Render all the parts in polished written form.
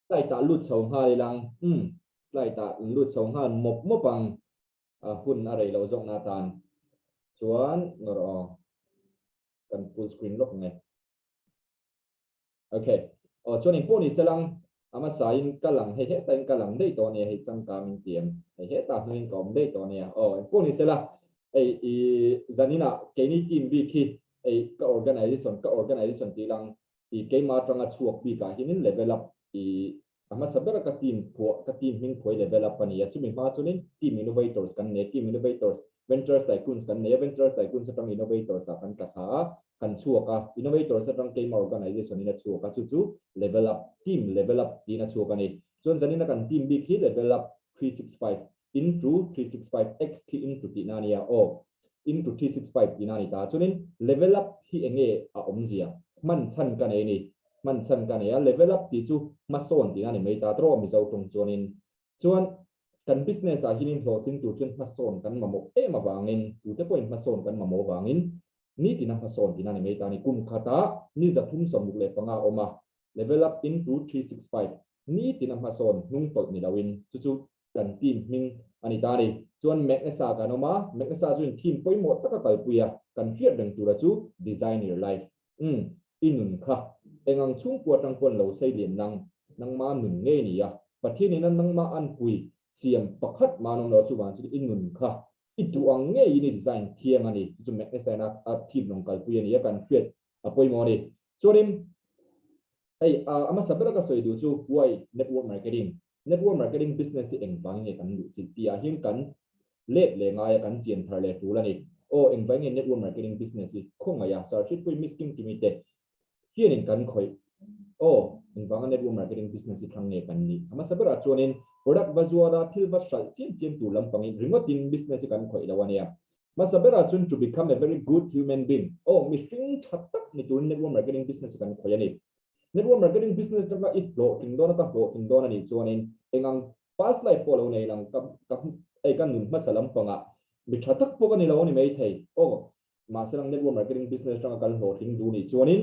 Slide ah lut chho nghal ilang. Umm slide ah in lut chho nghal mawp mawp ang. Hun a rei loh zawkna atan chuan ngawr aw kan full screen lawk nge. Okay. Aw chuan engpawh ni selang a hmasa in ka lang hei hetah in ka lang daih tawh ania hei changkang in ti em. Hei hetah hnuaiin ka awm daih tawh ania. Aw engpawh ni sela hei i zaninah keini team bik hi hei ka organization ka organization tih lang i keimah atanga chhuak bikah hianin level up i a hmasa bera ka team phuah ka team hming phuai level up a ni a, chumi hma chuanin team innovators kan nei a, team innovators ventures tycoons kan nei a, ventures tycoons atang innovators ah kan tla thla a, kan chhuak a, innovators atang keimah organization in a chhuak a, chu chu level up team level up tiin a chhuak a ni. Chuan zanina kan team bik hi level up 365 into 365 x khi into tihna a nia aw into 365 tihna a ni ta. Chuanin level up hi enge a awmzia? Hman chhan ka nei a ni. Hman chhan ka nei a, level up tih chu hmasawn tihna a ni mai ta tawh Mizo tawng chuanin. Chuan kan business ah hianin hlawhtling tur chuan hmasawn kan mamawh em avangin, tute pawhin hmasawn kan mamawh avangin nitina hmasawn tihna a ni mai ta a ni. Kum khatah ni 365 a awm a, level up into 365 nitina hmasawn hnung tawlh ni loin chu chu kan team hming a ni ta a ni. Chuan Magnesa kan awm a, Magnesa chuin theme pawimawh taka kalpui a, kan hriat reng tura chu Design Your Life. Umm, i nun kha engang chhungkua atang pawn lo sei lian nang, nangma nun ngei ni a, Pathian ina nangma anpui siam pakhat mah an awm lo chuvang chuan i nun kha i duh ang ngeiin i design thiang a ni. Chu chu Magnesa ina a theme rawn kalpui a ni a, kan hriat a pawimawh a ni. Chuanin hei a hmasa bera ka sawi duh chu why network marketing? Network marketing business hi engvang nge kan luh chilh tih ah hian kan let leh ngai a, kan chian thar leh tul a ni. Aw, engvang nge network marketing business hi khawngaih a, Sir Hritpui Miss Kimkimi te hianin kan khawih. Aw, engvanga network marketing business hi thlang nge kan nih? A hmasa berah chuanin product va zuara thil va hralh chiam chiam tur lampangin ringawtin business hi kan khawih lo a nia. Hmasa berah chuan to become a very good human being, aw, mihring tha tak ni turin network marketing business hi kan khawih a ni. Network marketing business atanga i hlawhtling dawn a ka hlawhtling dawn a nih chuanin engang past life pawh lo nei lang ka ka hei ka nun hmasa lampangah mi tha tak pawh ka ni lo a ni maithei aw mahse lang network marketing business atanga kan hlawhtling duh nih chuanin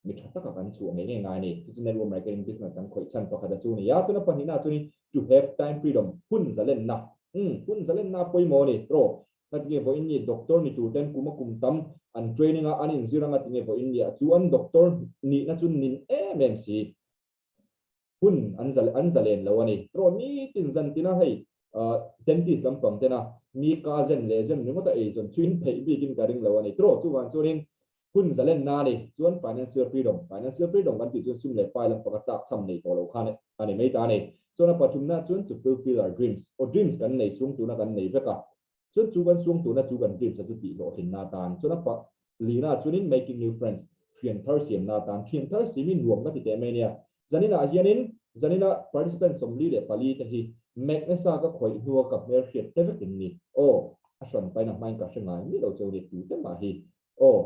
mi tha taka kan chhuah ngei ngei ngai a ni. Chu chu network marketing business kan khawih chhan pakhat a chu a ni a, chuan a pahnihna chuanin to have time freedom hun zalenna umm hun zalenna a pawimawh a ni tawh. Ngatinge vawiin ni doctor ni tur ten kum a kum tam an training a an inzir a ngatinge vawiin ni ah chu an doctor nihna chu nin em em si hun an zal an zalen lo a ni. Erawh nitin zan tina hei dentist lampang tena mi ka zen leh zen ringawt a eizawn chu in theih bikin ka ring lo a ni. Erawh chuvang chuanin hun zalenna a ni. Chuan financial freedom, financial freedom kan tih chuan sum leh pai lampang a tlak cham nei tawh lo khan a ni mai ta a ni. Chuan a pathumna chuan to fulfill our dreams, aw dreams kan nei chung tuna kan nei vek a, Chuan chu kan suang tuna chu kan dreams a chu tih hlawhtlinna atan chuan a pa lina chuanin making new friends, thian thar siamna atan, thian thar siam hi nuam ka ti teh mai ania. Zaninah hianin zanina participant 44 te hi Magnesa ka khawih hnua ka hmelhriat te vek in ni. Aw, a hran pain a hmain ka hre ngai miah lo cheu ni tu te mah hi. Aw,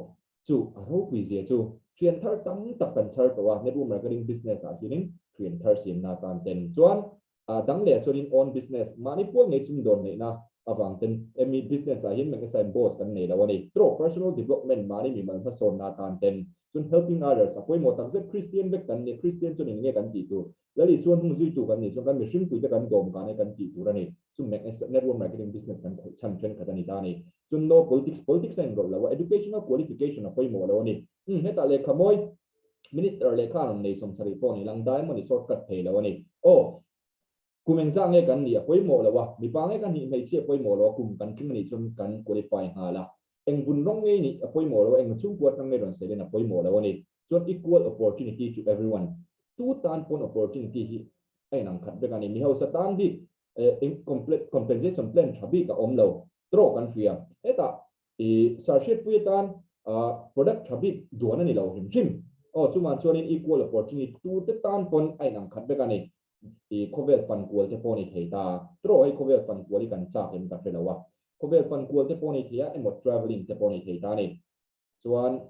chu a ropui zia chu thian thar tam tak kan chhar tawh a, network marketing business ah hianin thian thar siamna atan ten chuan A dang leh chuanin own business, mahni pual ngei sumdawn neihna avang ten emi business ah hian Magnesite boss kan nei lo a ni. Trawh personal development mahni mimal hmasawnna atan ten chuan helping others a pawimawh takzet Kristian vek kan ni a, Kristian chuan eng nge kan tih tur? Lal Isuan hnung zuitu kan nih chuan kan mihringpuite kan dawm kan e kan tih tur a ni. Chu Magnesite network marketing business kan khawih chhan thenkhat a ni ta a ni. Chuan no politics, politics a inrawlh lo a, educational qualification a pawimawh lo a ni. Umm hetah lehkha mawi Minister lehkha an rawn nei 70 pawh ni lang diamond i short cut thei lo a ni. Aw, kum engzah nge kan nih a pawimawh lo a, mipa nge kan nih hmeichhia pawimawh lo a, kum kan tling a nih chuan kan qualify nghal a. Eng vun rawng nge nih a pawimawh lo a, eng chhungkua atang nge rawn selen a pawimawh lo a ni. Chuan equal opportunity to everyone, tu tan pawn opportunity hi a inang khat vek a ni. Mi hausa tan bik compensation plan tha bik a awm lo, draw kan hria. Hetah I Sarhriatpui atan product tha bik duan a ni lo hrim hrim. Aw, chuvang chuanin equal opportunity tute tan pawn a inang khat vek a ni. I khawvel fan kual te pawh a ni thei ta. Trawh hei khawvel fan kual hi kan chak em ka hre lo a. Khawvel fan kual te pawh a ni thei a emaw travelling te pawh a ni thei ta a ni. Chuan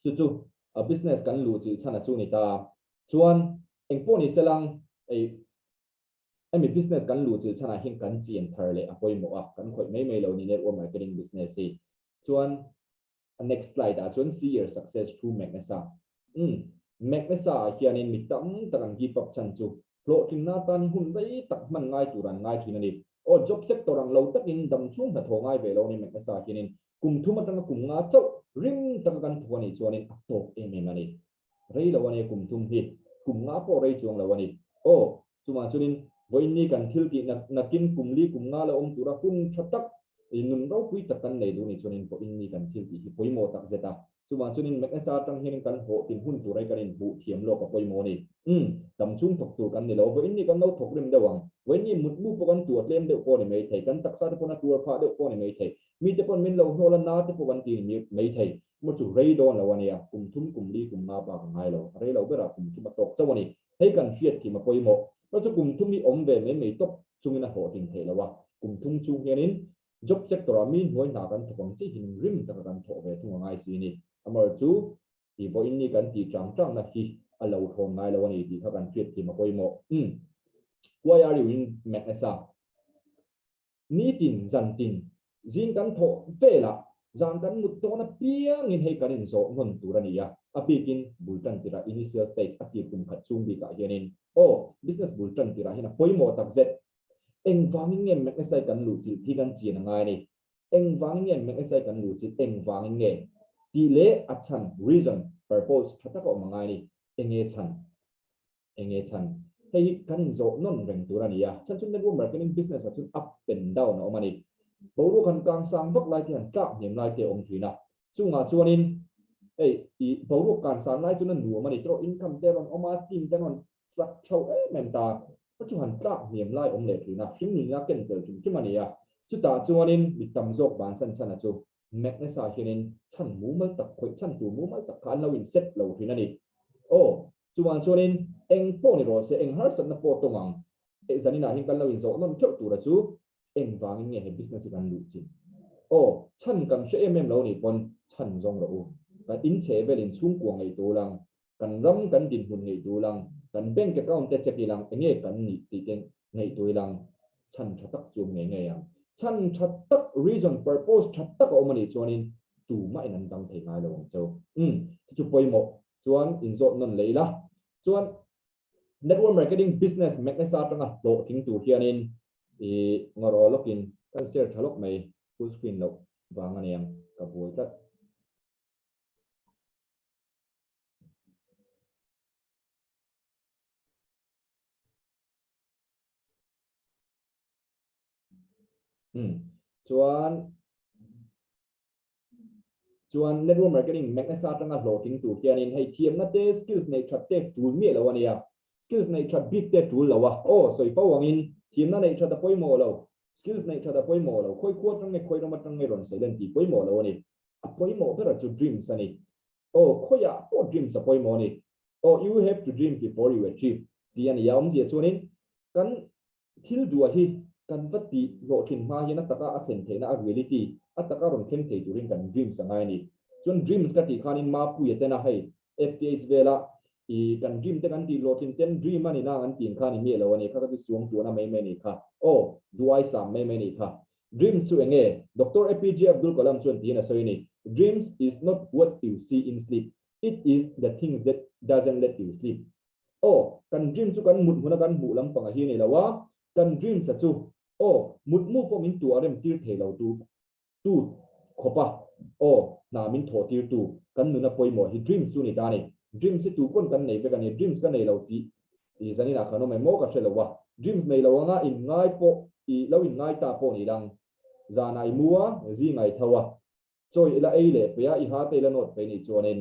chu chu a business kan luh chilh chhan a chu ni ta. Chuan engpawh ni selang ei Hemi business kan luh chilh chhanah hian kan chian thar leh a pawimawh a, kan khawih mai mai lo ni network marketing business hi. Chuan a next slide ah chuan see your success through Magnesa. Umm. Magnesa ah hianin mi tam tak an give up chhan chu hlawhtlinna atan hun rei tak hman ngai tur an ngai thin a ni. Aw job sector ang lo takin dam chhung hnathawh ngai ve lo a ni Magnesa hianin kum thum atanga kum nga chauh rim taka kan thawk a nih chuanin a tawk em em a ni. Rei lo a ni kum thum hi kum nga pawh rei chuang lo a ni. Aw chumah chuanin vawiinni kan thil tih nakin kum li kum nga la awm tura hun tha tak nun ropui tak kan nei duh nih chuanin vawiinni kan thil tih hi pawimawh tak zet a. Chuvang chuanin Magnesa atang hianin kan hlawh tin hun tur ai kan inhmuh thiam lawk a pawimawh a ni. Umm, dam chhung thawk tur kan ni lo. Vawiinni kan lo thawk rim deuh ang. Vawiinni mutmu pawh kan tuah tlem deuh pawh a ni maithei. Kan taksa te pawn a tuar phah deuh pawh a ni maithei. Mite pawn min lo hnawl a na te pawh kan ti ni maithei. Maw chu rei dawn lo a nia. Kum thum, kum li, kum nga bak a ngai lo. A rei lo berah kum thum a tawk chauh a ni. Hei kan hriat thim a pawimawh. Maw chu kum thum hi awm ve mai mai tawp chungin a hlawhtlin theih lo a. Kum thum chhung hianin Job sector ah mi hnuai hna kan thawk ang chiah hian rim taka kan thawh ve thung a ngai si ni. Amar chu tih pawhin ni kan tih chang changna hi a lo thawn ngai lo a ni tih kha kan hriat thiam a pawimawh. Umm. Why are you in Magnesa? Nitin, zantin, zing kan thawh velah zan kan mut dawn apiangin hei kan inzawh nawn tur a ni a. A bikin bul tan tirah initial stage a tir kum khat chhung bikah hianin aw business bul tan tirah hian a pawimawh takzet. Engvangin nge Magnesiai kan luh chilh hi kan chian a ngai a ni. Engvangin nge Magnesiai kan luh chilh engvangin nge tih leh a chhan, reason, purpose, tha taka awm a ngai a ni. Enge chhan? Enge chhan? Hei hi kan inzawh nawn reng tur a ni a. Chhan chu network marketing business ah chuan up and down a awm a ni. Boruak han kang sang vak lai te han tlak hniam lai te a awm thin a. Chungah chuanin hei i boruak kan san lai chuan a nuam a ni. Tawh income te a rawn awm a, team te an rawn Chak chho em em ta, ka chu han tlak hniam lai awm leh thin a, hring nunna ken tel hrim hrim a ni a. Chutah chuanin mi tam zawk bansan chhan a chu Magnesa hianin chhan mumal tak khawih chhan tur mumal tak kha an lo in set lo thin a ni. Aw, chuvang chuanin eng pawh ni rawh se, eng harsatna pawh tawng ang, eh zaninah hian kan lo in zawh nawn theuh tur a chu engvangin nge he business hi kan luh chin? Aw, chhan kan hre em em lo nih pawn chhan zawng rawh u. Kan inchhe velin chhungkua ngaihtuah lang, Kan ram kan dinhmun ngaihtuah ilang, kan bank account te check ilang, enge kan nih tih te ngaihtuah ilang, chhan tha tak chu awm ngei ngei ang. Chhan tha tak, reason, purpose tha tak a awm anih chuanin tumah in an dang thei ngai lo ang cheu. Umm, chu chu pawimawh chuan inzawt nawn leh ila. Chuan network marketing business Magnesa atanga hlawhtling tur hianin i ngawrh aw lawkin kan share tha lawk mai, full screen loh vang aniang ka buai tlat. Chuan chuan network marketing Magnesa atanga hlawhtling tur hianin hei thiamna te skills neih that te tul miah lo a nia. Skills neih that bik te tul lo a. Aw sawi fo angin thiamna neih that a pawimawh lo. Skills neih that a pawimawh lo. Khawi khua atang nge khawi ram atang nge rawn sawi len tih pawimawh lo a ni. A pawimawh ber a chu dreams a ni. Aw, khawiah pawh dreams a pawimawh a ni. Aw, you have to dream before you achieve tih a ni a, awmzia chuanin kan thil duah hi kan va tih hlawhtlin hma hian a taka a thlen theihna a reality, a taka rawn thleng thei turin kan dreams a ngai a ni. Chuan dreams ka tih khanin Mapuia tena hei FTH vela i kan dream te kan tih hlawhtlin ten dream a ni nang an tih ang kha a ni miah lo a ni kha ka ti suang tuahna mai mai a nih kha. Aw, duai sam mai mai a nih kha. Dreams chu enge? Doctor APJ Abdul Kalam chuan tiin a sawi a ni, Dreams is not what you see in sleep, it is the things that doesn't let you sleep. Aw, kan dream chu kan mut hmuna kan hmuh lampang a hi a ni lo a, kan dreams a chu, aw, mutmu pawh min tuah rem tir thei lo tu tu khawp a, aw, hna min thawh tir tu, kan nuna pawimawh hi dreams chu a ni ta a ni. Dreams hi tu pawn kan nei vek a ni, dreams ka nei lo tih I zaninah kan awm em maw ka hre lo a, dreams nei lo anga in ngai pawh i lo in ngai ta pawh ni lang. Zanah i mu a, zingah i tho a, chawi ila ei leh pei a, i ha te ila nawt pei nih chuanin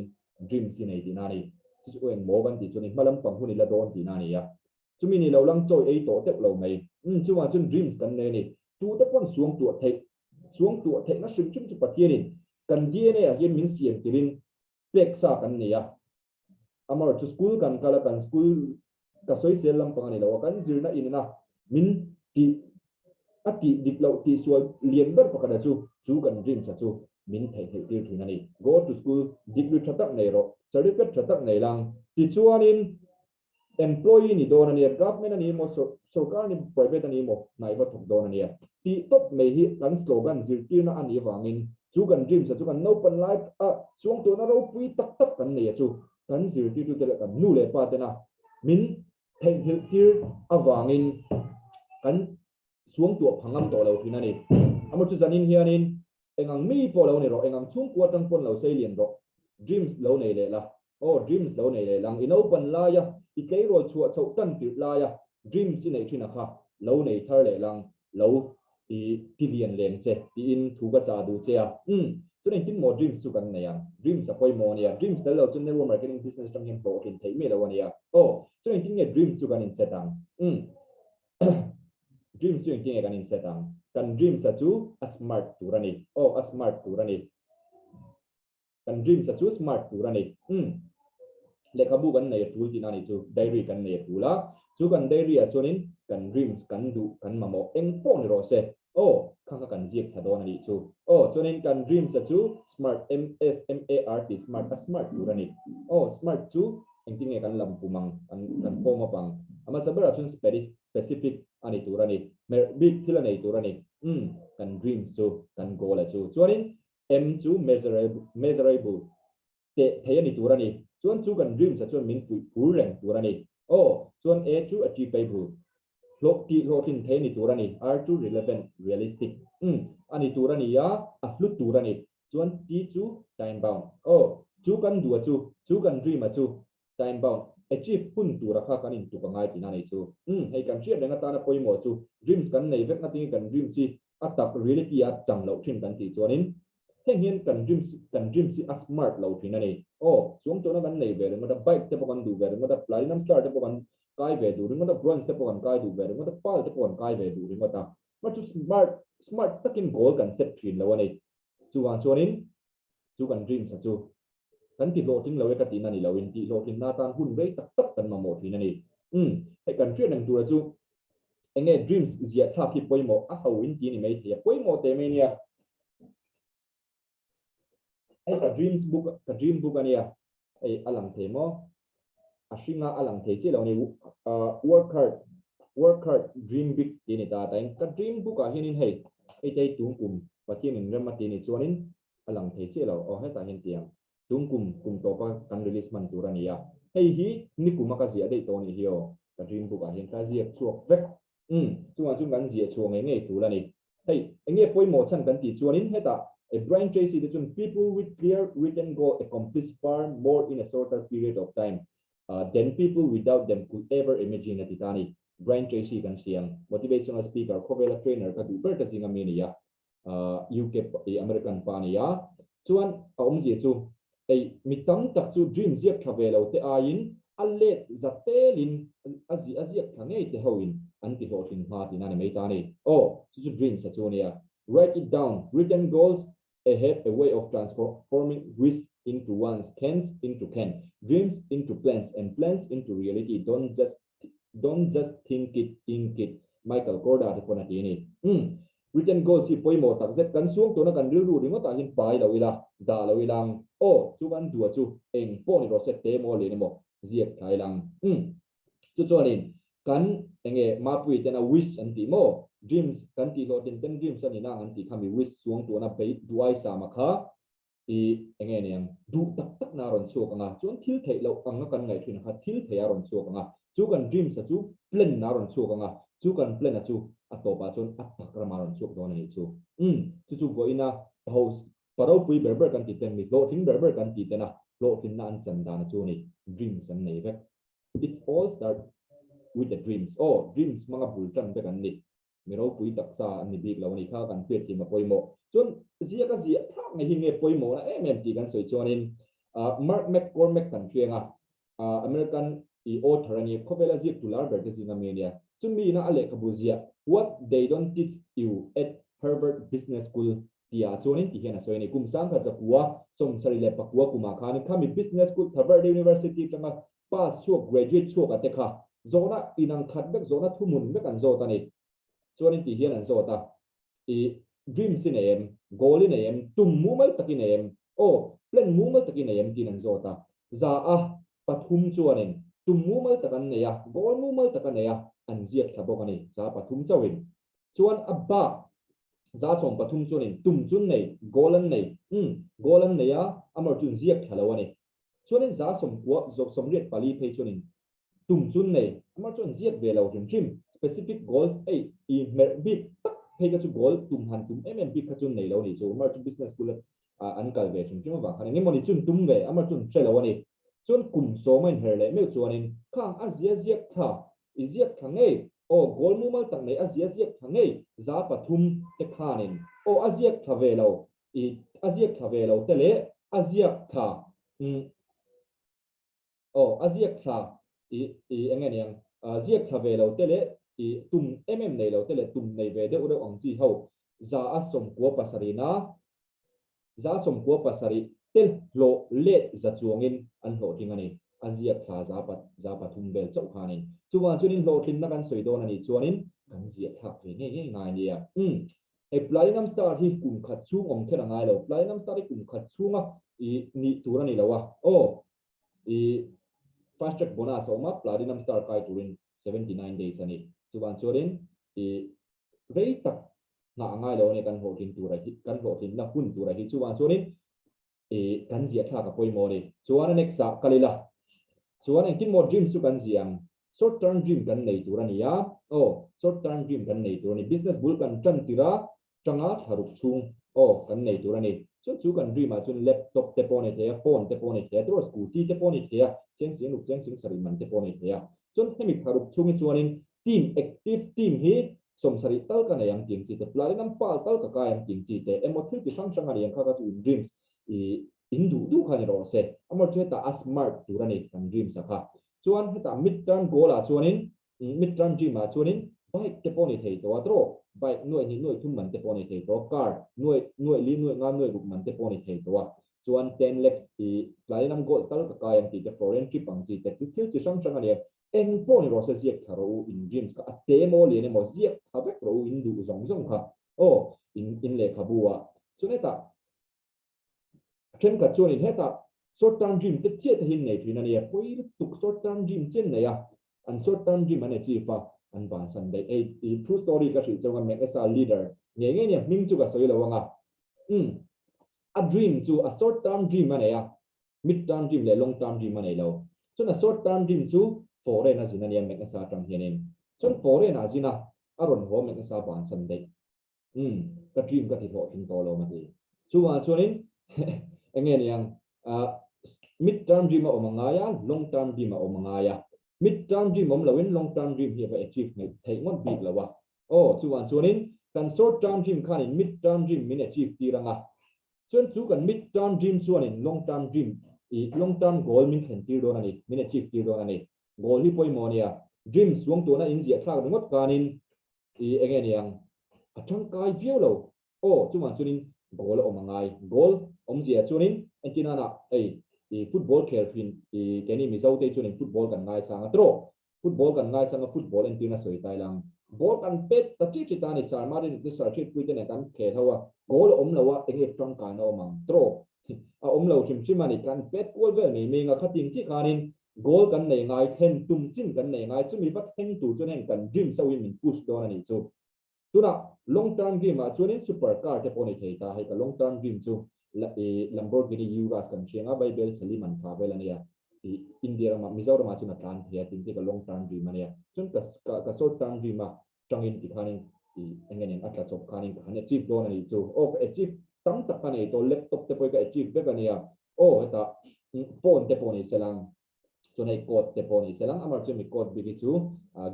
dreams i nei tihna a ni. Chu chu eng maw kan tih chuan i hma lampang hun ila dawn tihna a ni a. Chumi ni lo lang chawi ei tawh teuh lo mai. Umm chuvang chuan dreams kan nei a ni. Tute pawn suangtuah theih, suangtuah theihna hrim hrim chu Pathianin kan DNA ah hian min siam tirin pek sa kan nei a. Amaherawhchu chu school kan kal a, kan school ka sawisel lampang a ni lo a, kan zirna inena min tih a tih dik loh tih sual lian ber pakhat a chu chu kan dreams a chu min theihnghilh tir thin a ni. Go to school, degree tha tak nei rawh, certificate tha tak nei lang, tichuanin employee ni dawn a nia, government a ni emaw, sorkar a ni private a ni emaw, hna i va thawk dawn a nia. Tih tawp mai hi kan slogan zirtirna a nih avangin chu kan dreams a chu kan naupan lai a suangtuahna ropui tak tak kan nei a chu. kan zirtirtute leh kan nu leh pa tena min theihnghilh tir avangin kan suangtuah pha ngam tawh lo thin a ni. Amaw chu zanin hianin engang mi pawh lo ni rawh, engang chhungkua atang pawn lo sei lian rawh, dreams lo nei leh la, aw dreams lo nei leh lang, i naupan laia i tleirawl chhuah chhoh tan tirh laia dreams i neih thin a kha lo nei thar leh lang, lo i ti lian leng che tiin thu ka chah duh che a. Umm, chuan engtin maw dreams chu kan nei ang? Dreams a pawimawh a nia, dreams tel lo chuan network marketing business atang hian hlawhtlin theih miah lo a nia. Aw, chuan engtin nge dreams chu kan inset ang? Umm, dreams chu engtin nge kan inset ang? Kan dreams a chu a smart tur a ni. Aw, a smart tur a ni. Kan dreams a chu smart tur a ni. Umm. Lehkhabu kan nei a tul tihna a nih chu. Diary kan nei a tul a. Chu kan diary ah chuanin kan dreams kan duh kan mamawh eng pawh ni rawh se. Aw, kha kha kan ziak thla dawn a nih chu. Aw, chuanin kan dreams a chu smart M-S-M-A-R-T smart a smart tur a ni. Aw, smart chu engtin nge kan lam pum ang, kan kan form up ang. A hmasa berah chuan specific a ni tur a ni. Hmerh bik thil a nei tur a ni. Umm, kan dreams chu kan goal a chu. Chuanin M chu measurable, teh thei a ni tur a ni. Chuan chu kan dreams ah chuan min puih phur reng tur a ni. Aw, chuan A chu achievable, hlawh tih hlawhtlin thei a ni tur a ni. R chu relevant, realistic, umm, a ni tur a ni a, a hlu tur a ni. Chuan T chu time bound. Aw, chu kan duh a chu, chu kan dream a chu, time bound, achieve hun tura kha kan intuk a ngai tihna a nei chu. Umm, hei kan hriat reng atana pawimawh chu dreams kan nei vek natingin kan dreams hi a tak reality a chang loh thin kan tih chuanin heng hian kan dreams kan dreams hi a smart lo thin a ni. Aw, chuang tawhna kan nei ve ringawt a, bike te pawh kan duh ve ringawt a, platinum star te pawh kan kai ve duh ringawt a, bronze te pawh kan kai duh ve ringawt a, pearl te pawh kan kai ve duh ringawt a. Mah chu smart smart takin goal kan set thin lo a ni. Chuvang chuanin chu kan dreams a chu kan ti hlawhtling lo e ka tihna ni loin tih hlawhtlinna atan hun rei tak tak kan mamawh thin a ni. Umm, hei kan hriat reng tura chu eng nge dreams ziah thlak hi pawimawh a ho in ti ni mai thei a, pawimawh teh mai nia. Hei ka dreams book, ka dream book a nia, hei a lang thei maw? A hringa a lang thei chiah lo a ni. Work hard, work hard, dream big tih a ni ta a, tain ka dream book ah hianin hei, hei te hi tung kum Pathianin rem a ti a nih chuanin a lang thei chiah lo. Aw hetah hian tiang tung kum kum tawpa kan release hman tur a ni a, hei hi nikum a ka ziah daih tawh a nih hi aw, ka dream book ah hian ka ziak chhuak vek. Umm, chungah chuan kan ziah chhuah ngei ngei tul a ni. Hei, eng nge pawimawh chhan kan tih chuanin hetah a Brian Tracy te chuan people with clear written goal accomplish far more in a shorter period of time than people without them could ever imagine a ti ta a ni. Brian Tracy kan hria ang, motivational speaker, khawvela trainer ka duh ber ta zinga mi a ni a, UK i American pa a ni a. Chuan a awmzia chu hei mi tam tak chu dream ziak tha ve lo te aiin a let za telin a a ziak tha ngei te hoin an ti hlawhtlin hma tihna a ni mai ta a ni. Aw, chu chu dreams a chu a nia. Write it down, written goals ahead a way of transforming wish into wants, cans into can, dreams into plans and plans into reality, don't just don't just think it, ink it, Michael Korda te pawn a ti a ni. Umm, written goals hi pawimawh tak zet kan suang tawhna kan rilru ringawtah hian pai lo ila, dah lo ila ang. Aw, chu kan dua chu eng pawh ni rawh se, te maw lian emaw ziak thla ila ang. Umm, chu chuanin kan eng nge Mapuii tena wish an tih maw, dreams kan tih hlawhtlin ten dreams a ni nang an tih kha mi wish suang tawhna bei duai sama kha I eng nge niang, duh tak tak na a rawn chhuak ang a, chuan thil theih loh ang a kan ngaih thin ang kha thil theih a rawn chhuak ang a, chu kan dreams a chu plan na a rawn chhuak ang a, chu kan plan a chu a tawpah chuan a tak ramah a rawn chhuak dawn a nih chu. Umm, chu chu vawiina pa ho, pa ropui ber ber kan tih ten, mi hlawhtling ber ber kan tih ten a hlawhtlinna an chan dan a chu a ni, dreams an nei vek. It's all start with the dreams. Aw, dreams hmanga bul tan vek an ni. Mi ropui taksa an ni bik lo a ni kha kan hriat thiam a pawimawh. Chuan ziak a ziah thlak ngei hi nge pawimawhna em em tih kan sawi chuanin Mark McCormack kan hriang a, American i author a ni, khawvela ziak tu lar ber te zinga mi a nia. Chumi ina a lehkhabu ziah What They Don't Teach You at Harvard Business School tihah chuanin ti hian a sawi a ni. Kum sangkhat zakua 79 kumah khanin khami Business School Harvard University atanga Pass chhuak, graduate chhuak a te kha zawhna inang khat vek, zawhna thuhmun vek an zawt a ni. Chuanin tih hian an zawt a, I dreams i nei em? Goal i nei em? Tum mumal tak i nei em? Aw, plan mumal tak i nei em? tiin an zawt a. Za a pathum chuanin tum mumal tak an nei a, goal mumal tak a nei a, an ziak thla bawk a ni, za pathum chauhin. Chuan a bak 13% chuanin tum chu an nei, goal an nei, umm, goal an nei a, amaherawhchu an ziak thla lo a ni. Chuanin 190, 84 phei chuanin tum chun nei, amah chuan ziak ve lo hrim hrim. Specific goal hei i hmerh bik tak phei kha chu goal tum han tum em em bik kha chu nei lo ni chu. Amah chu business school a an kal ve hrim hrim avang khan engemaw ni chun tum ve, amah chun hre lo a ni. Chuan kum sawm a inher leh meuh chuanin khang a zia ziak tha I ziak tha ngei. Aw goal mumal tak nei a zia ziak tha ngei 300 te khanin aw a ziak tha ve lo i a ziak tha ve lo te leh a ziak tha umm aw a ziak tha i i enge niang ziak tha ve lo te leh i tum em em nei lo te leh tum nei ve deuh reuh ang chi ho 97 na 97 te hlawh let za chuangin an hlawhtling a ni. A ziak thla 300 vel chauh kha a ni. Chuvang chuanin hlawhtlinna kan sawi dawn a nih chuanin kan ziah thlak ve ngei ngei ngai nia. Umm, hei Platinum Star hi kum khat chhung awm kher a ngai lo. Platinum Star hi kum khat chhunga i nih tur a ni lo a. Aw, i fast track bonus a awm a, Platinum Star kai turin 79 days a ni. Chuvang chuanin i rei tak nghah a ngai lo a ni kan hlawhtlin tura hi kan hlawhtlinna hun tura hi chuvang chuanin ih kan ziah thlak a pawimawh a ni. Chuan a next ah kal ila chuan engtin maw dream chu kan ziah ang short term dream kan nei tur a ni a aw short term dream kan nei tur a ni business bul kan tan tir a tanga thlaruk chhung aw kan nei tur a ni chuan chu kan dream ah chuan laptop te pawh a ni thei a phone te pawh a ni thei a tiraw scooty te pawh a ni thei a cheng cheng ruk cheng cheng sarih man te pawh a ni thei a chuan hemi thlaruk chhung hi chuanin team active team hi 70 tal ka nei ang tih ang chi te, platinum pal tal ka kai ang tih ang chi te, emaw thil ti hrang hrang a ni ang kha kha chu in dreams i in duh duh kha ni rawh se. Amawr chu hetah a smart tur a ni kan dreams a kha. Chuan hetah mid term goal ah chuanin mid term dream ah chuanin bike te pawh ni thei tawh a tawh, bike nuaih hnih nuaih thum man te pawh ni thei tawh a, car nuaih nuaih li nuaih nga nuaih ruk man te pawh ni thei tawh a. Chuan 10 lakhs i platinum gold tal ka kai ang tih te, foreign trip ang chi te, thil chi hrang hrang a ni ang. Eng pawh ni rawh se ziak tha rawh u in dreams kha a te maw lian emaw ziak tha vek rawh u in duh zawng zawng kha aw in in lehkhabu ah chuan hetah thenkhat chuanin hetah short term dream te chiah te hi an nei thin a nia pawi lutuk short term dream chiah an nei a an short term dream an achieve a an bansan daih ei i true story ka hrilh chauh a Mcsa leader ngei ngei nia hming chu ka sawi lo ang a umm a dream chu a short term dream a nei a Mid term dream leh long term dream a nei lo. Chuan a short term dream chu foreign a zin a nia Magnus-a atang hianin. Chuan foreign ah zin a, a rawn haw Magnus-a bansan daih. Umm, ka dream ka ti hlawhtling tawh lo mati. Chuvangah chuanin enge niang, mid term dream a awm a ngai a, long term dream a awm a ngai a. Mid term dream awm loin long term dream hi a va achieve ngei theih ngawt bik lo a. Aw, chuvang chuanin kan short term dream khanin mid term dream min achieve tir ang a. Chuan chu kan mid term dream chuanin long term dream i long term goal min thlen tir dawn a ni, min achieve tir dawn a ni. Goal hi pawimawh a nia. Dream suang tuna inziah thlak ringawt kanin i enge niang a tangkai viau lo. Aw, chuvang chuanin goal a awm a ngai. Goal awmzia chuanin entir nana hei i football khel thin i keini Mizo te chuanin football kan ngaisang a tiraw? Football kan ngaisang a, football entirna sawi tai lang. Ball kan pet ta chi chi ta a ni, Sir Marin te Sir Hriatpui te nen kan khel ho a, goal a awm lo a, enge tangkaina a awm ang? Draw a awm lo hrim hrim a ni, kan pet kual vel mai mai anga khatin chi khanin goal kan nei ngai, thlen tum chin kan nei ngai, chumi va thleng tur chuan heng kan dream so in min push dawn a nih chu. Tunah long term dream ah chuanin super car te pawh ni thei ta, hei ka long term dream chu Lamborghini Urus kan hriang a, Bible chali man tha vel a nia, i India ramah Mizoram ah chuan a tlan thei a tin te ka long term dream a nia. Chuan ka ka short term dream a tangin tikhanin i enge nen a tla chawp khanin ka han achieve dawn a nih chu. Aw ka achieve tam tak ka nei tawh, laptop te pawh hi ka achieve vek a nia, aw hetah phone te pawh ni selang chuan hei coat te pawh ni selang amar chu mi coat bik hi chu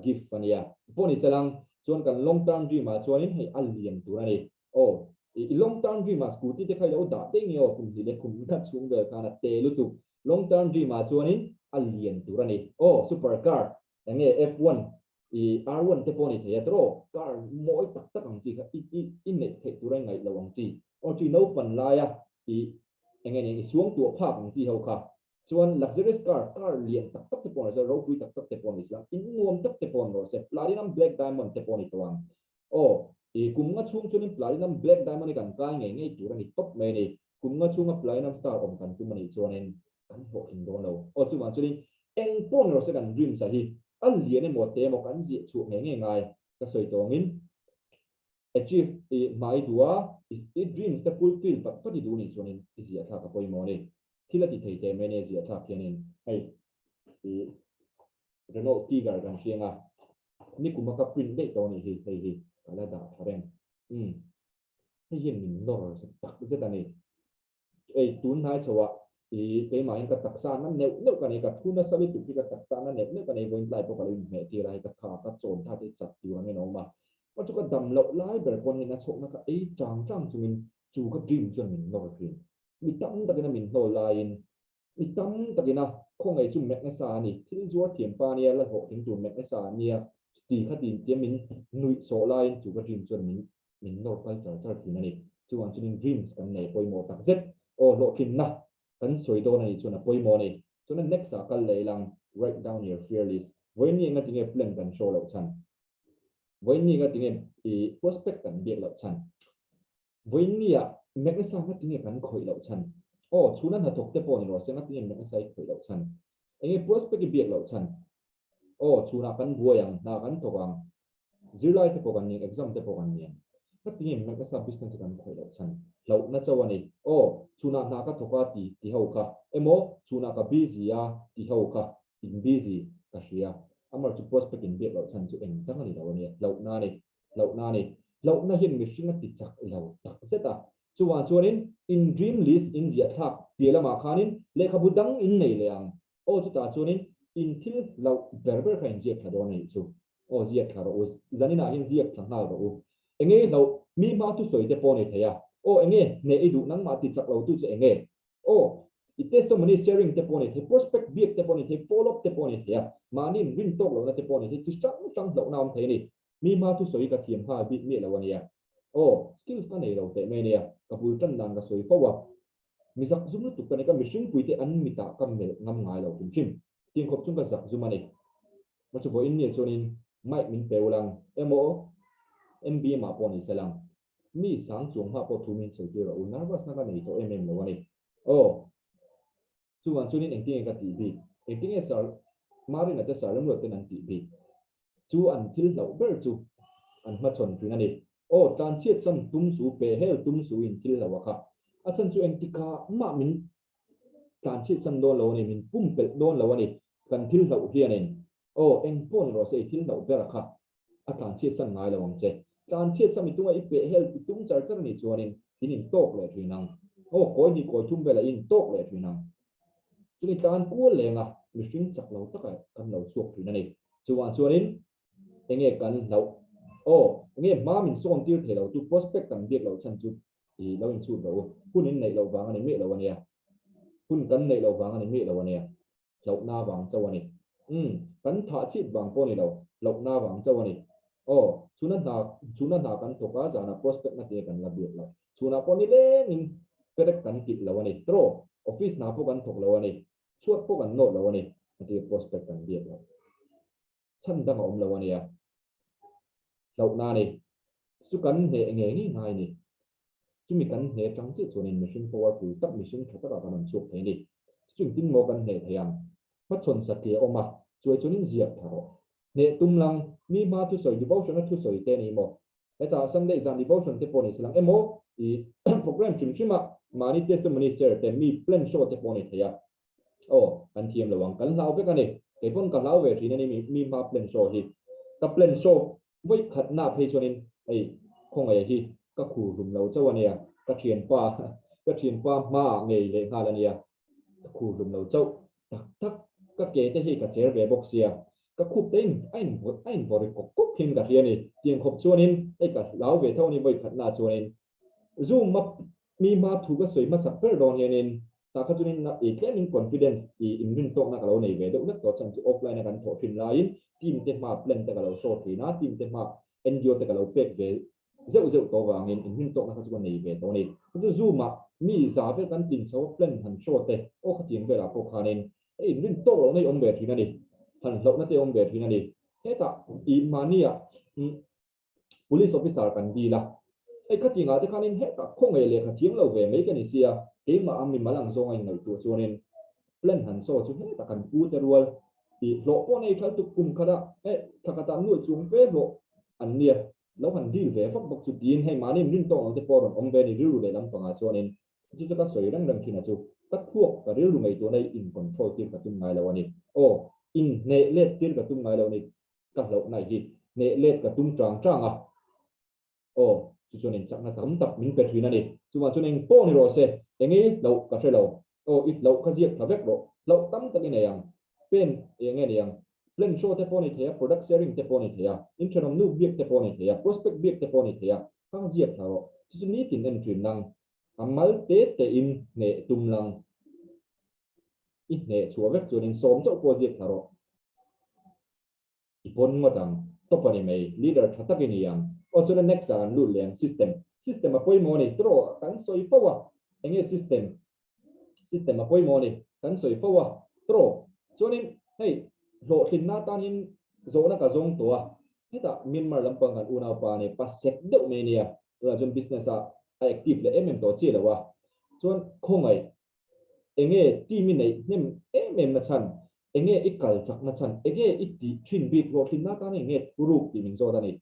gift a nia pawh ni selang chuan kan long term dream ah chuanin hei a lian tur a ni aw i long term dream ah scooty te kha i lo dah daih nge aw kum hnih leh kum khat chhung vel khan a te lutuk long term dream ah chuanin a lian tur a ni aw super car enge F1 i R1 te pawh ni thei a tiraw car mawi tak tak ang chi kha i i i neih theih tur a ngaih lo ang chi aw chi naupan laia i enge ni i suangtuah phak ang chi ho kha Chuan luxurious car, car lian tak tak te pawh ni se, ropui tak tak te pawh ni se, in nuam tak te pawh ni rawh se, platinum black diamond te pawh ni tawh ang. Aw, i kum nga chhung chuanin platinum black diamond hi kan kai ngei ngei tur a ni tawp mai a ni. Kum nga chhunga platinum star awm kan tum a nih chuanin kan hlawhtling dawn lo. Aw, chuvang chuanin eng pawh ni rawh se kan dreams-a hi a lian emaw te emaw kan ziah chhuah ngei ngei ngai ka sawi tawngin achieve i hmai duh a, i dreams te fulfill pat pat i duh nih chuanin i ziah thlak a pawimawh a ni. Thil a ti thei teh mai nia ziah thlak hianin hei i Renault Kiger kan hriang a, nikum a ka print daih tawh a nih hi, hei hi ka la dah tha reng. Umm hei hian min nawr zet tak zet a ni. Ei tun hnai chho ah i keimahin ka taksa na neuh neuh ka nei, ka thu nasa lutuk hi ka taksa na neuh neuh ka nei, vawiin tlai pawh ka lo inhmeh tir a, hei ka tha ka chawn tha te chat tur angin a awm a, ka chu ka dam loh lai ber pawn hei na chhawkna ka ei chang chang chungin chu ka dream chuan min nawr thin. Mi tam takin a min hnawl laiin mi tam takin a khawngaih chu mek nasa a ni, thil zuar thiam pa nia la hlawhtling tur mek nasa a nia, chuti kha tin tia min nuih sawh laiin chu ka dream chuan min min nawr kal char char thin a ni. Chuvang chuanin dreams kan nei pawimawh tak zet. Aw hlawhtlinna kan sawi dawn a nih chuan a pawimawh a ni. Chuan a next ah kal leh ilang write down your fear list. Vawiin ni enga tinge plan kan show loh chhan? Vawiin ni enga tinge i prospect kan biak loh chhan? Vawiin ni ah mek nasa nga tinge kan khawih loh chhan? Aw chhuna hnathawk te pawh ni rawh se nga tinge mek nasa i khawih loh chhan? Enge prospect i biak loh chhan? Aw chhunah kan buai ang, hna kan thawk ang, zirlai te pawh kan ni ang, exam te pawh kan ni ang. Ka tinge mek nasa business hi kan khawih loh chhan? Hlauhna chauh a ni. Aw, chhunah hna ka thawk a ti ti ho kha. Emaw, chhunah ka busy a ti ho kha. In busy ka hria. Amar chu prospect in biak loh chhan chu eng dang a ni lo a nia. Hlauhna a ni. Hlauhna a ni. Hlauhna hian mihring a ti chak lo tak zet a. Chuvang chuanin in dream list in ziah thlak piah lamah khanin lehkhabu dang in nei leh ang. Aw chutah chuanin in thil hlauh ber ber kha in ziak thla dawn a nih chu. Aw ziak thla rawh u. Zaninah hian ziak thla nghal rawh u. Enge i hlauh? Mi hma thusawi te pawh a ni thei a. Aw enge hneh i duh nangmah ti chak lo tu che enge? Aw i testimony sharing te pawh a ni thei, prospect biak te pawh a ni thei, follow up te pawh a ni thei a, mahni in rin tawk lohna te pawh a ni thei, chi hrang hrang hlauhna a awm thei a ni. Mi hma thusawi ka thiam nghal bik miah lo a nia. Aw skills ka nei lo teh mai a nia. Ka bul tan dan ka sawi fo a. Mi zak zum lutuk ka ni, ka mihringpui te an mitah ka melh ngam ngai lo hrim hrim. Tin khawp chung ka zak zum a ni. Ka chu vawiin nia chuanin mic min pe ul ang emaw MBM ah pawh ni se lang. Mi sang chuang hma pawh thu min sawi tir rawh u, nervous na ka nei tawh em em lo a ni. Aw. Chuvang chuanin engtinge ka tih bik? Engtinge Sir Marina te Sir Remruat ten an tih bik? Chu an thil hlauh ber chu an hmachhawn thin a ni. Aw, tlanchhiat sam tum su, peh hel tum su in thil hlauh a kha. A chhan chu engtikah mah min tlanchhiat sam dawn lo a ni, min pumpelh dawn lo a ni, kan thil hlauh hianin. Aw, eng pawh ni rawh se i thil hlauh ber a kha. A tlanchhiat sam ngai lo ang che. Tlanchhiat sam i tunga i peh hel i tum char char a nih chuanin in intawk leh thin ang. Aw, kawi hnih kawi thum velah i intawk leh thin ang. Chumi tlan kual lenga mihring chak lo taka kan lo chhuak thin a ni. Chuvang chuanin enge kan hlauh? Aw, enge hma min sawn tir thei lo tu prospect kan biak loh chhan chu i lo inchhut rawh u. Hun in neih loh vang a ni miah lo a nia. Hun kan neih loh vang a ni miah lo a nia. Hlauhna vang chauh a ni. Umm, kan thah chhit vang pawh a ni lo, hlauhna vang chauh a ni. Aw, chhuna hna, chhuna hna kan thawk a, zanah prospect na te kan la biak lo. Chhunah pawh nilengin perek kan kilh lo a ni. Tro, office hna pawh kan thawk lo a ni. Chhuat pawh kan nawt lo a ni. A ti prospect kan biak lo. Chhan dang a awm lo a nia. Hlauhna a ni. Chu kan hneh ngei ngei ngai a ni. Chumi kan hneh atang chiah chuanin mihring powerful tak, mihring tha takah kan rawn chhuak thei a ni. Chuchung tin maw kan hneh thei ang? Hmachhawn satliah a awm a, chuai chuanin ziak tha rawh. Hneh tum lang, mi hma thusawi, devotion-a thusawi te a ni maw? Hetah Sunday zan devotion te pawh ni se lang emaw, i program hrim hrima mahni testimony share te, mi plan show te pawh a ni thei a. Aw, kan thiam lo ang, kan hlau vek a ni. Kei pawn ka hlau ve thin a ni mi hma plan show hi. Ka plan show vawi khatna phei chuanin hei khawngaih hi ka khur hlum lo chauh a nia, ka thianpa ka thianpa hmaah ngei leh nghal a nia, ka khur hlum lo chauh tak tak. Ka ke te hi ka cher ve bawk sia, ka khup te in a in a in vawri kawk kawk hian ka hria a ni. Tiang khawp chuanin hei ka hlau ve tho a ni vawi khatna chuanin Zoom a mi hma thu ka sawi hmasak ber dawn hianin tah kha chuanin i tlemin confidence i inrintawkna ka lo nei ve deuh vek tawh chhan chu offline a kan thawh thin laiin team te hma plan te ka lo show thin a, team te hma NGO te ka lo pek ve zeuh zeuh tawh vangin inrintawkna kha chu ka nei ve tawh a ni. Chu chu Zoom ah mi za vel kan tlin chho a plan han show te aw khatiang velah pawh khanin hei inrintawk lohna i awm ve thin a ni, han hlauhna te awm ve thin a ni. Hetah i mahnia Police officer kan dil a, hei ka ti ngah te khanin hetah khawngaih lehkha thiam lo ve mai ka ni sia, keimah a mimal ang zawnga inngaihtuah chuanin plan han saw chu hetah kan pu te rual tih hlawh pawh nei thal tuk kum khatah eh thla khatah nuaih chung fe hlawh an nia lo han dil ve vak bawk chu tiin hei mahni in rin tawk ang te pawh a rawn awm ve a ni rilru leh lampangah chuanin chu chu ka sawi reng reng thin a chu. Ka thuak ka rilru ngaihtuahna hi in control tir ka tum ngai lo a ni. Aw, in hneh let tir ka tum ngai lo a ni. Ka hlauhna hi hneh let ka tum chang chang a. Aw, chu chuan in chakna tam tak min pe thin a ni. Chuvang chuan eng pawh ni rawh se, engei hlauh ka hre lo. Aw, i hlauh kha ziak tha vek rawh. Hlauh tam tak i nei ang. Pen eng nge ni ang? Plan show te pawh a ni thei a, product sharing te pawh a ni thei a, inthenawm nu biak te pawh a ni thei a, prospect biak te pawh a ni thei a, kha ziak tha rawh. Chu chu nitin en thin nang. A mal te te in hneh tum lang. I hneh chhuah vek chuan in sawm chauh pawh ziak tha rawh. I pawn ngawt ang. Top a ni mai. Leader tha tak i ni ang. Aw chuan a next ah kan lut leh ang. System. System a pawimawh a ni. Tawh kan sawi fo a. Enge system? System a pawimawh a ni. Kan sawi fo a. Tawh chuanin hei hlawhtlinna atanin zawhna ka zawng tawh a. Hetah Myanmar lampang kan unaupa a ni. Pa sek deuh mai a nia. Tunah chuan business ah a active leh em em tawh chiah lo a. Chuan khawngaih Enge team i neih hnem em em na chhan? Enge i kal chak na chhan? Enge i tih thin bik hlawhtlinna atan enge thuruk tih min zawt a ni.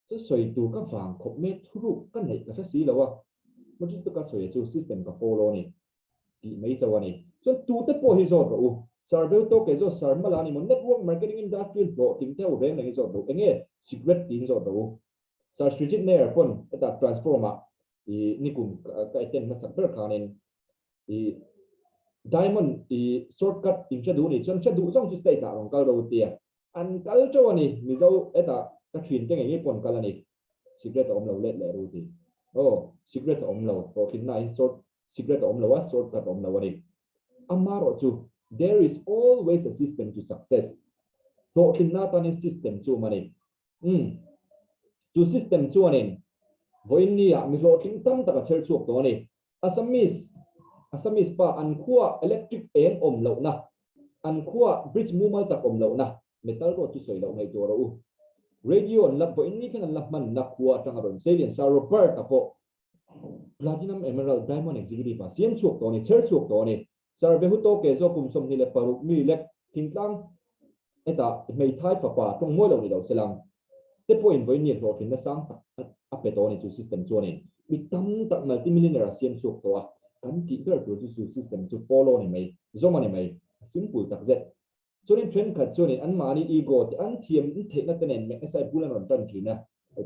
Chu sawi tur ka vang khawp mai thuruk ka neih ka hre si lo a, hmachhun taka sawi chu system ka follow a ni tih mai chauh a ni. Chuan tute pawh hi zawt rawh u. Sir Beu Tawke zawt Sir Mala ni maw network marketing industry hlawhtling te ho reng reng hi zawt rawh u. Enge secret tiin zawt rawh u. Sir Srijit Nair pawn heta transform ah i nikum ka attend hmasak ber khanin i diamond i shortcut in hre duh ni chuan hre duh zawng chu state ah rawn kal ro tia an kal teuh a ni Mizo hetah ka thin te ngei ngei pawn kal a ni secret a awm lo let leh ru ti aw secret a awm lo hlawhtlinna in short secret a awm lo a shortcut a awm lo a ni amarawh chu there is always a system to success hlawhtlinna tanin system chu awm a ni. Umm. Chu system chuanin vawiin nia mi hlawhtling tam tak a chher chhuak tawh a ni. Assamese, Assamese pa an khua electric eng awm lohna, an khua bridge mumal tak awm lohna, metal road chu sawi loh ngaihtuah rawh u. Radio an la vawiin ni thleng an la hmanna khua atanga rawn seilian Sir Robert-a pawh Platinum Emerald Diamond Executive a siam chhuak tawh a ni, chher chhuak tawh a ni. Sir Behuto ke zawk kum 26 mi lek thingtlang hetah hmeithai fapa tawng mawi lo ni lo selang te pawhin vawiin ni hlawhtlinna sang tak a pe tawh a ni chu system chuanin mi tam tak multimillionaire a siam chhuak tawh a, kan tih ber tur chu chu system chu follow a ni mai, zawm a ni mai, a simple tak zet. Chuanin thenkhat chuanin anmahni ego te an thiam theihna te nen McSI bul an rawn tan thin a,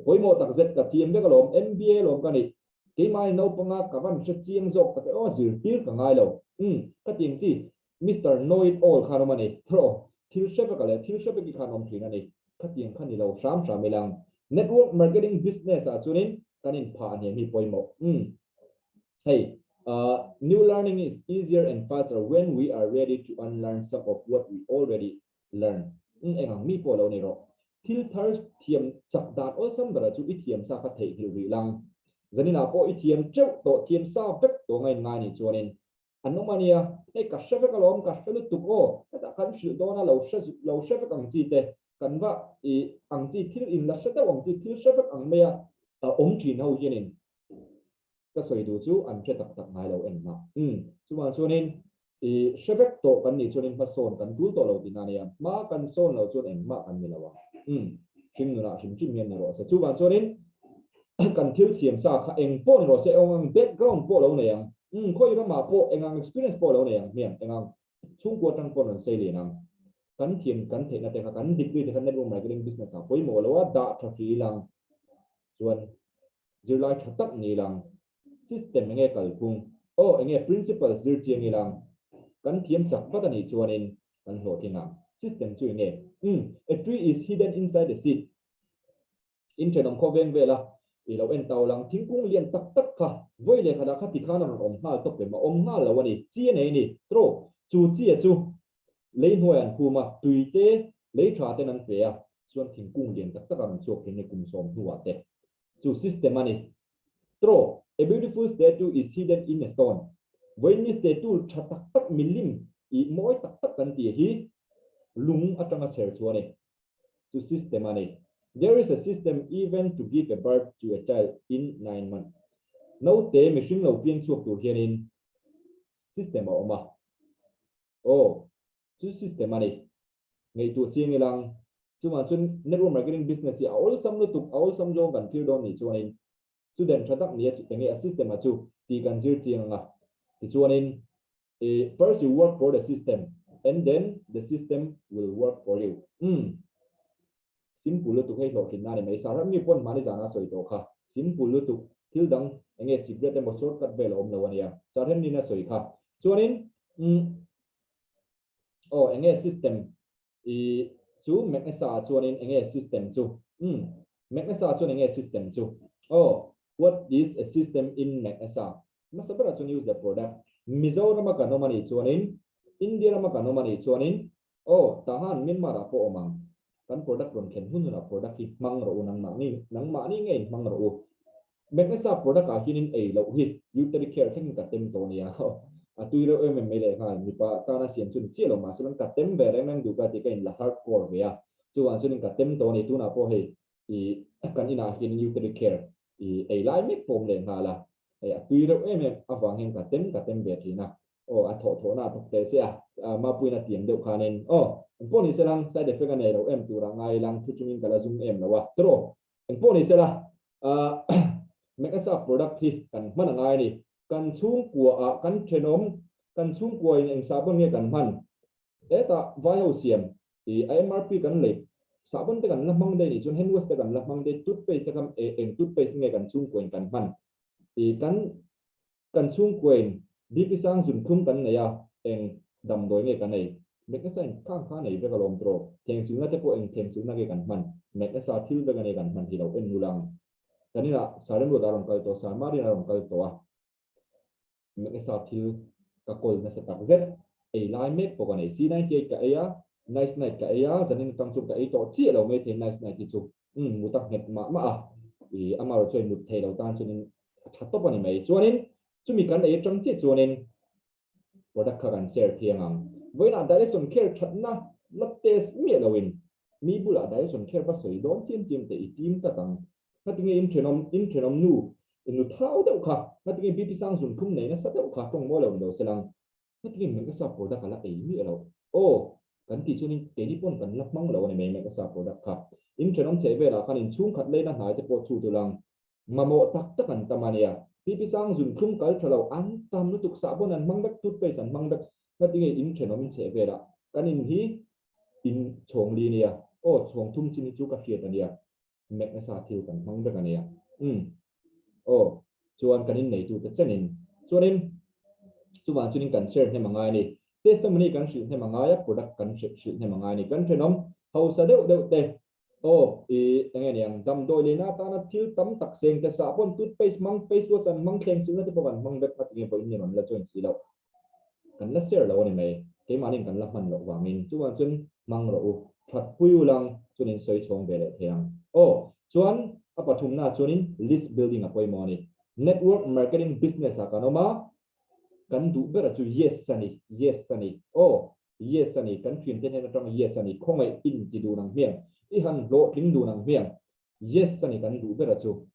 pawimawh tak zet ka thiam vek alawm, MBA alawm ka nih, keimahni naupanga ka van hre chiang zawk tak e aw zirtir ka ngai lo, umm ka ti ang chi, Mister Know It All khan awm a ni, thaw thil hre vek a leh thil hre vek i khan awm thin a ni, khatiang kha ni lo hram hram ilang. Network marketing business ah chuanin kan inphah hniam hi pawimawh, umm. Hei, new learning is easier and faster when we are ready to unlearn some of what we already learn. Eng ang mi pawh lo ni rawh. Thil thar thiam chak dan awlsam berah chu i thiam sa kha theihnghilh rih lang. Zaninah pawh i thiam teuh tawh, thiam sa vek tawh ngain ngai nih chuanin an awm a nia. Hei ka hre vek alawm, ka hre lutuk aw. Hetah kan hrilh dawn a, lo hre lo hre vek ang chi te, kan va i ang chi thil in la hre deuh ang chi thil hre vek ang mai a awm thin ho hianin Ka sawi duh chu an hre tak tak ngai lo en mah. Umm, chuvang chuanin i hre vek tawh kan nih chuanin hmasawn kan tul tawh lo tihna a nia. Hma kan sawn lo chuan engmah kan ni lo ang. Umm, hring nunah hrim hrim hian ni rawh se. Chuvang chuanin kan thil thiam sa kha eng pawh ni rawh se, eng ang background pawh lo nei ang. Umm, khawi ramah pawh eng ang experience pawh lo nei ang hmiang, eng ang chhungkua atang pawh rawn sei lian ang. Kan thiam kan theihna te kha kan degree te kha network marketing business ah pawimawh lo a, dah tha hri lang chuan Zirlai tha tak ni lang. System enge kalphung? Aw enge principles zir chiang ilang? Kan thiam chak vat a nih chuanin kan hlawhtling ang. System chu enge? Umm, a tree is hidden inside a seed. In thenawm khaw veng vela i lo en tau lang thingkung lian tak tak kha vawi leh khatah kha tikhan a rawn awm nghal tawp em? A awm nghal lo a ni. Chi a nei a ni. Tro, chu chi a chu lei hnuai an phum a, tui te, lei tha ten an pe a, chuan thingkung lian tak tak a rawn chhuak thin ni kum sawm hnuah te. Chu system a ni. Tro, A beautiful statue is hidden in a stone. Vawiinni statue tha tak tak milim ih mawi tak tak kan tih hi lung atanga chher chu a ni. Chu system a ni. There is a system even to give a birth to a child in 9 months. Naute mihring lo piang chhuak tur hianin system a awm a. Aw, chu system a ni. Ngaihtuah chiang ilang chungah chuan network marketing business hi a awlsam lutuk, a awlsam zawng kan thlir dawn nih chuanin student tha tak nia enge a system a chu tih kan zir chiang anga. Tichuanin i first you work for the system and then the system will work for you. Umm. Simple lutuk hei hlawhtlinna a ni mai. Sarah mi pawn mahni zana sawi tawh kha. Simple lutuk thil dang enge secret emaw shortcut vel a awm lo a nia. Sarah mi na sawi kha. Chuanin umm aw enge system i chu Magnesa ah chuanin enge system chu umm Magnesa ah chuan enge system chu aw what is a system in Magnesa hmasa berah chuan use the product Mizorama kan awm a nih chuanin India rama kan awm a nih chuanin Aw, tahan Myanmar ah pawh awm ang. Kan product rawn thlen hun hunah product hi hmang rawh u nangmahni, nangmahni nge in hmang rawh u. Magnesa product ah hian in ei loh hi Uteri Care thlengin ka tem tawh nia. A tui reuh em em mai leh nghal, mipa tana siam chu ni chiah lo mahse lang ka tem ve reng reng duh ka ti ka in la hardcore ve a. Chuvang chuan in ka tem tawh a ni, tunah pawh hei i kan inah hian Uteri Care i ei lai mek pawh awm leh nghal a. Hei a tui reuh em em avang hian ka tem ka tem ve thin a. Aw, a thawh thawhna a thawk teh se a, Mapuiin a tiam deuh khanin, Aw, engpawh ni selang, side effect a nei lo em tura ngai lang thu chungin ka la zum em lo a, tiraw? Engpawh ni sela, Mekasa product hi kan hman a ngai a ni. Kan chhungkua ah kan thenawm, kan chhungkua in eng sahbawn nge kan hman? Hetah vai ho siam i a MRP kan lei sahbawn te kan la hmang daih nih chuan hand wash te kan la hmang daih, toothpaste te kha eng toothpaste nge kan chhungkua in kan hman? I kan Kan chhungkuain BP sang zunthum kan nei a, eng damdawi nge kan ei? Meknasa in khang kha nei vek alawm tawh. Thengsilna te pawh eng thengsilna nge kan hman? Meknasa thil vek a nei kan hman hi lo en nul ang. Kan inah Saremruat a rawn kal tawh, Sarmarian a rawn kal tawh a, Meknasa thil ka kawl nasa tak zet. Ei lai mek pawh ka nei. C98 ka ei a, Nice Night ka ei a, zanin atang chuan ka ei tawh chiah lo maithei Nice Night hi chu. Umm mut a nghet mah mah a, ih amaherawh chuan mut thei lo tan chuanin a tha tawp a ni mai. Chuanin chumi kan ei atang chiah chuanin product kha kan share thiang ang. Vawiinah dietitian care thatna la test miah loin mi bulah dietitian care va sawi dawn chiam chiam teh i tim tlat ang. Ngatinge in thenawm in thenawm nu in nu thau deuh kha, ngatinge BP sang zunthum nei nasa deuh kha tawng mawi lo ni lo selang. Hetiang in Mekasa product a la ei miah lo. Aw, kan tih chuanin keini pawn kan la hmang lo a ni mai Mekasa product kha. In thenawm chheh velah khan in chhungkhat leina hnai te pawh chhut ulang mamawh tak tak an tam a nia. Pipi sang zun thlum kal tha lo an tam lutuk sahbawn an hmang vek, toothpaste an hmang vek. Hetiang in thenawm chheh velah kan in hi in chhawng li nia. Aw, chhawng thum chin hi chu ka hriat a nia. Mekasa thil kan hmang vek a nia. Umm. Aw, chuan kan inneitute chenin. Chuanin, chuvang chuanin kan share hnem a ngai a ni. Testimony kan hrilh hnem a ngai a, product kan hrilh hnem a ngai a ni. Kan thenawm hausa deuh deuh te, aw, i eng nge niang, damdawi leina atana thil tam tak seng te, sahbawn, toothpaste hmang, face wash an hmang, thleng silna te pawh kan hmang vek a tinge pawhin ni rawn la join si loh. Kan la share lo a ni mai. Keimahniin kan la hman loh vangin. Chuvang chuan hmang rawh u. That pui u lang chuan in sawi chhawng ve leh thei ang. Aw, chuan a pathumnaah chuanin list building a pawimawh a ni. Network marketing business ah kan awm a, kan duh ber a chu yes a ni, yes a ni. Aw, yes a ni. Kan thiante hnen atang yes a ni. Khawngaih in ti dun ang hmiang. I han hlawhtling dun ang hmiang. Yes a ni kan duh ber a chu.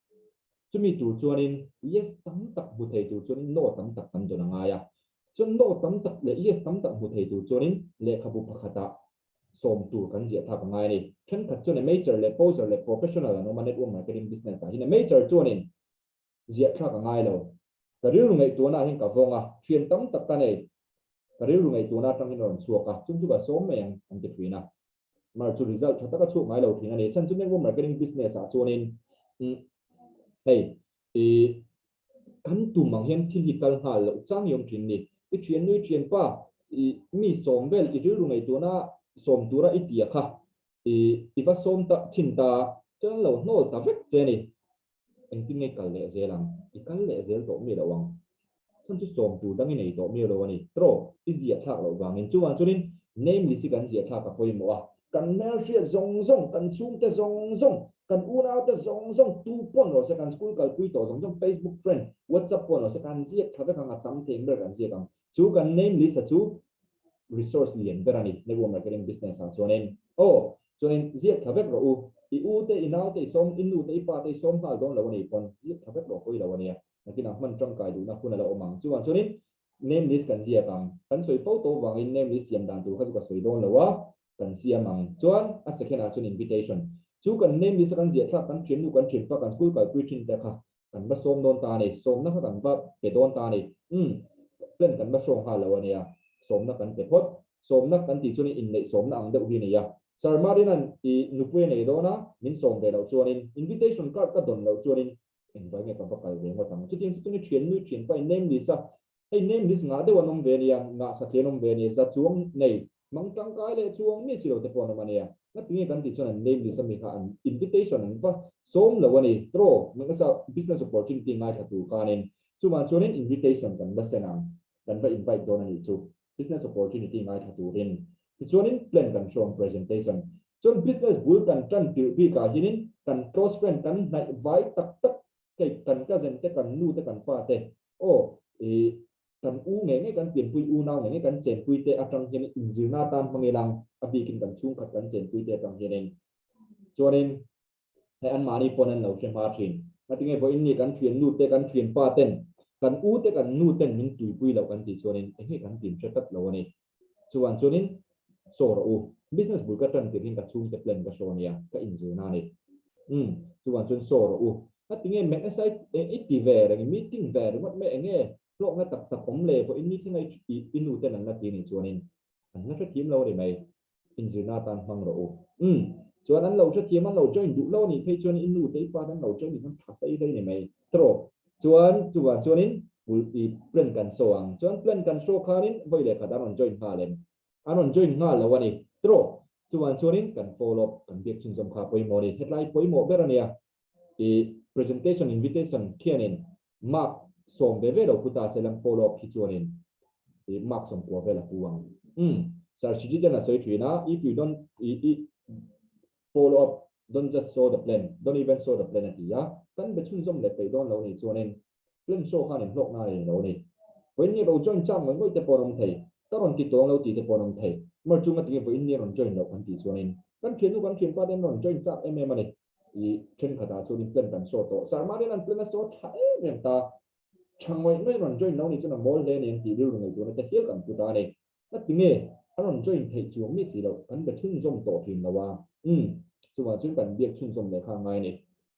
Chumi tur chuanin yes tam tak hmu thei tur chuanin no tam tak kan dawn a ngai a. Chuan no tam tak leh yes tam tak hmu thei tur chuanin lehkhabu pakhatah sawm tur kan ziah thlak a ngai a ni. Thenkhat chuan amateur leh poser leh professional an awm a network marketing business ah hian amateur chuanin ziah thlak a ngai lo. Ka rilru ngaihtuahna ah hian ka vawng a, thian tam tak ka nei. Ka rilru ngaihtuahna atang hian a rawn chhuak a, chung chu ka sawm mai ang an ti thin a. Mar chu result tha taka chhuak ngai lo thin a ni. Chhan chu network marketing business ah chuanin hei i kan tum ang hian thil hi kal nghal loh chang i awm thin ni. I thiannu i thianpa i mi sawm vel i rilru ngaihtuahna sawm tura i tia kha i i va sawm ta chhin ta chuan an lo hnawl ta vek che ni. Engtin nge i kal leh zel ang? I kal leh zel tawh mi lo ang. Chhan chu sawm tur dang i nei tawh mi lo a ni. Tro, i ziah thlak loh vangin. Chuvang chuanin name list hi kan ziah thlak a pawimawh a. Kan hmelhriat zawng zawng, kan chhungte zawng zawng, kan unaute zawng zawng, tu pawn rawh se, kan school kalpui tawh zawng zawng, Facebook friend, WhatsApp pawn rawh se, kan ziak thla vek ang, a tam thei ber kan ziak ang. Chu kan name list a chu resource lian ber a ni, network marketing business ah chuanin. Aw, chuanin ziak thla vek rawh u. I u te, i nau te, i sawm, i nu te, i pa te i sawm nghal dawn lo a nih pawn ziak thla vek rawh pawi lo a nia. Nakinah hman tangkai duhna hun a la awm ang. Chuvang chuanin name list kan ziak ang. Kan sawi fo tawh vangin name list siam dan tur kha chu ka sawi dawn lo a, kan siam ang. Chuan a second ah chuan invitation. Chu kan name list a kan ziah thlak kan thiannu kan thianpa kan school kalpui thin te kha kan va sawm dawn ta a ni. Sawmna kha kan va pe dawn ta a ni. Umm. Plan kan va hrawng nghal lo a nia. Sawmna kan pe phawt. Sawmna kan tih chuanin inneih sawmna ang deuh hi a ni a. Sir Marina'n i nupui a nei dawn a, min sawm ve loh chuanin, invitation card ka dawn loh chuanin engvai nge ka va kal ve ngawt ang. Chutiang chu chungin thian nui thian pahin name list a, hei name list ngah deuh an awm ve a nia, ngah satliah an awm ve a nia, za chuang nei Mang tangkai leh chuang mi si lo te pawh an awm a nia. Ngatinge kan tih chuan an name list ami kha an invitation an va sawm lo a ni. Tro, nasa business opportunity ngaithla tur khanin chuvang chuanin invitation kan va send ang, kan va invite dawn a nih chu business opportunity ngaithla turin. Tichuanin plan kan hrawng presentation. Chuan business bul kan tan tirh bikah hianin kan close friend kan hnaih vai tak tak hei kan cousin te kan nu te kan pa te aw ih Kan u ngei ngei, kan pianpui unau ngei ngei, kan chenpui te atang hian inzirna atan hmang ilang, a bikin kan chhungkhat kan chenpui te atang hianin. Chuanin hei anmahni pawn an lo hre hma thin. Ngatinge vawiin nge kan thian nu te, kan thian pa ten, kan u te, kan nu ten min tuipui loh kan tih chuanin eng nge kan tin hre tlat lo a ni. Chuan chuanin saw rawh u, business bul ka tan tirhin ka chhungte plan ka hraw nia, ka inzirna a ni. Umm, chuan chuan saw rawh u. Ngatinge McSI i ti ve reng, i meeting ve ringawt mai eng nge hlawkna tak tak awm le pawhin ni thleng a i nu ten an la ti nih chuanin an la hrethiam lo a ni mai. Inzirna atan hmang rawh u. Umm, chuan an lo hrethiam, an lo join duh lo a nih phei chuan i nu te i pa te an lo join duh chuan tha hlei hlei a ni mai. Trawh. Chuan chuvang chuanin bul i plan kan show ang. Chuan plan kan show khanin vawi leh khat an rawn join nghal em? An rawn join nghal lo a ni. Trawh. Chuvang chuanin kan follow up kan biak chhunzawm kha pawimawh a ni. Hetlai pawimawh ber a nia. I presentation invitation khianin mark sawm ve ve lo pu ta se lam follow up hi chuanin i mark sawm kua vel a pu ang. Umm. Sir Shijit-a'n a sawi thin a, if you don't i i Follow up, Don't just show the plan, don't even show the plan a ti a, kan be chhunzawm leh peih dawn lo nih chuanin plan show khan inhlawkna a nei lo a ni. Vawiin ni ro join chak ngawih ngawih te pawh an awm thei, ka rawn ti tawng lo tih te pawh an awm thei. Mar chu ngatinge vawiin ni a rawn join loh kan tih chuanin kan thiannu kan thianpa te an rawn join chak em em a ni. I thenkhatah chuanin plan kan show tawh. Sir Marian an plan a show tha em em ta. Tha ngawih ngawih rawn join lo nih chuan a mawl hle a ni an tih rilru ngaihtuahna te hial kan put a ni. Ka ti nge, a rawn join theih chuang mi si loh, kan be chhunzawm tawh thin lo a. Umm, chuvang chuan kan biak chhunzawm leh kha a ngai a ni.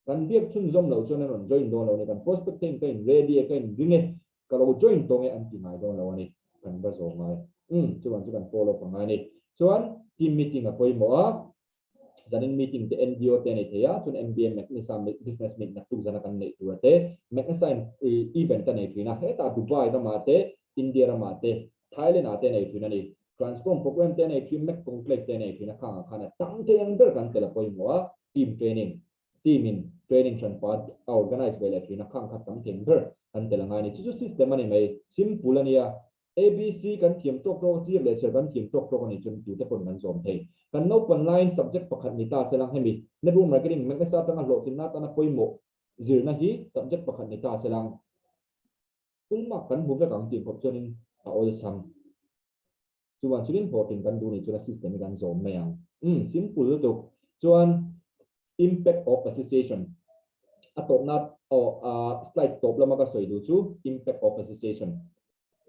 Kan biak chhunzawm loh chuan an rawn join dawn lo a ni, kan prospect te in ka in ready e, ka in ring e, ka lo join tawng e an ti ngai dawn lo a ni, kan va zawh ngai. Umm, chuvang chu kan follow up a ngai a ni. Chuan team meeting a pawimawh a, Zanin meeting te NGO te a nei thei a, chuan MBA Magnesa business meet naktuk zana kan neih tur te, Magnesa in event a nei thin a, hetah Dubai ramah te, India ramah te, Thailand ah te a nei thin a ni. Transform program te a nei thin, Mac Conclave te a nei thin a, khangah khan a tam thei ang ber kan tel a pawimawh a, team training, team in training hranpa a organize ve leh thin a, khang kha tam thei ang ber kan tel a ngai a ni. Chu chu system a ni mai, simple a nia, ABC kan thiam tawk tawk a, chief leh chher kan thiam tawk tawk a nih chuan tute pawn kan zawm thei. Kan naupan laiin subject pakhat ni ta se lang hemi network marketing Magnesa atanga hlawhtlinna atana pawimawh zirna hi subject pakhat ni ta se lang full mark kan hmu vek ang tih khawp chuanin a awlsam. Chuan chutin hlawhtling kan duh nih chuan a system hi kan zawm mai ang. Umm simple lutuk. Chuan impact of association a tawpna aw slide tawp lama ka sawi duh chu impact of association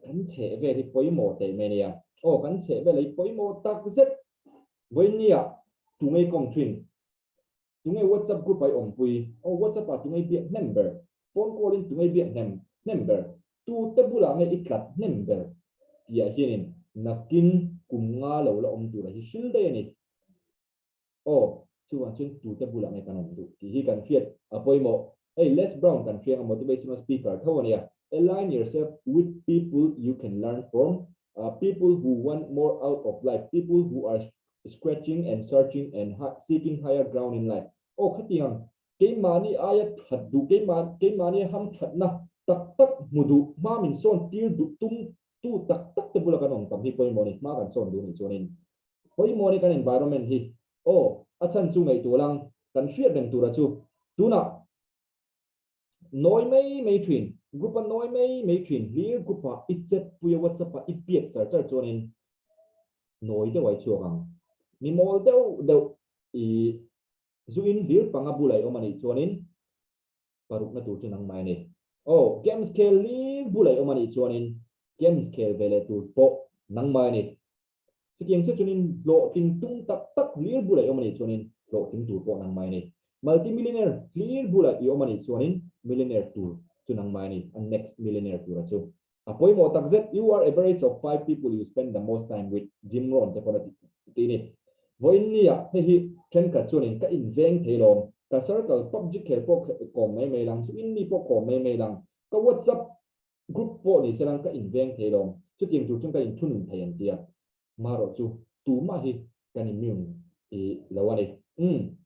Kan chheh vel hi pawimawh teh mai ania. Aw kan chheh vel hi pawimawh tak zet. Vawinia tunge kawm thin? Tunge WhatsApp group ah i awmpui? Aw WhatsApp ah tunge biak hnem ber? Phone call in tunge biak hnem hnem ber? Tute bulah nge i tlat hnem ber? Tihah hianin nakin kum nga lo la awm tura hi hril daih a ni. Aw, chuvang chuan tute bulah nge kan awm duh tih hi kan hriat a pawimawh. Hei Les Brown kan hriang a motivational speaker tho a nia. Align yourself with people you can learn from, people who want more out of life, people who are scratching and searching and seeking higher ground in life. Aw khatiang keimahni aia that duh, keimah keimahni ham thatna tak tak hmu duh, hma min sawn tir duh tum tu tak tak te bula kan awm tam hi pawimawh a ni, hma kan sawn duh nih chuanin. Pawimawh ni kan environment hi aw a chhan chu ngaihtuah lang kan hriat reng tura chu tunah nawi mai mai thin group a nawi mai mai thin hlir group ah i chat pui a whatsapp ah i piak char char chuanin nawi deuh a i chhuak ang mi mawl deuh deuh i zu in hlir panga bula i awm anih chuanin parukna tur chu nangmah a ni. Aw, games khel hlir bula i awm anih chuanin games khel ve leh tur pawh nangmah a ni. Chutiang chiah chuanin hlawhtling tum tak tak hlir bulah i awm a nih chuanin hlawhtling tur pawh nangmah a ni. Multi-millionaire hlir bulah i awm a nih chuanin millionaire tur chu nangmah a ni, a next millionaire tura chu. A pawimawh tak zet, You are average of five people you spend the most time with, Jim Rohn te pawn a ti ni. Vawiin nia, hei hi thenkhat chuanin ka inveng thei lawm, ka circle PUBG khel pawh kawm mai mai lang, zu in mi pawh kawm mai mai lang, ka WhatsApp group pawh ni se lang ka inveng thei lawm, chutiang tur chuan ka inthunun thei an ti a. Marawh chu tumah hi kan immune lo a ni. Umm.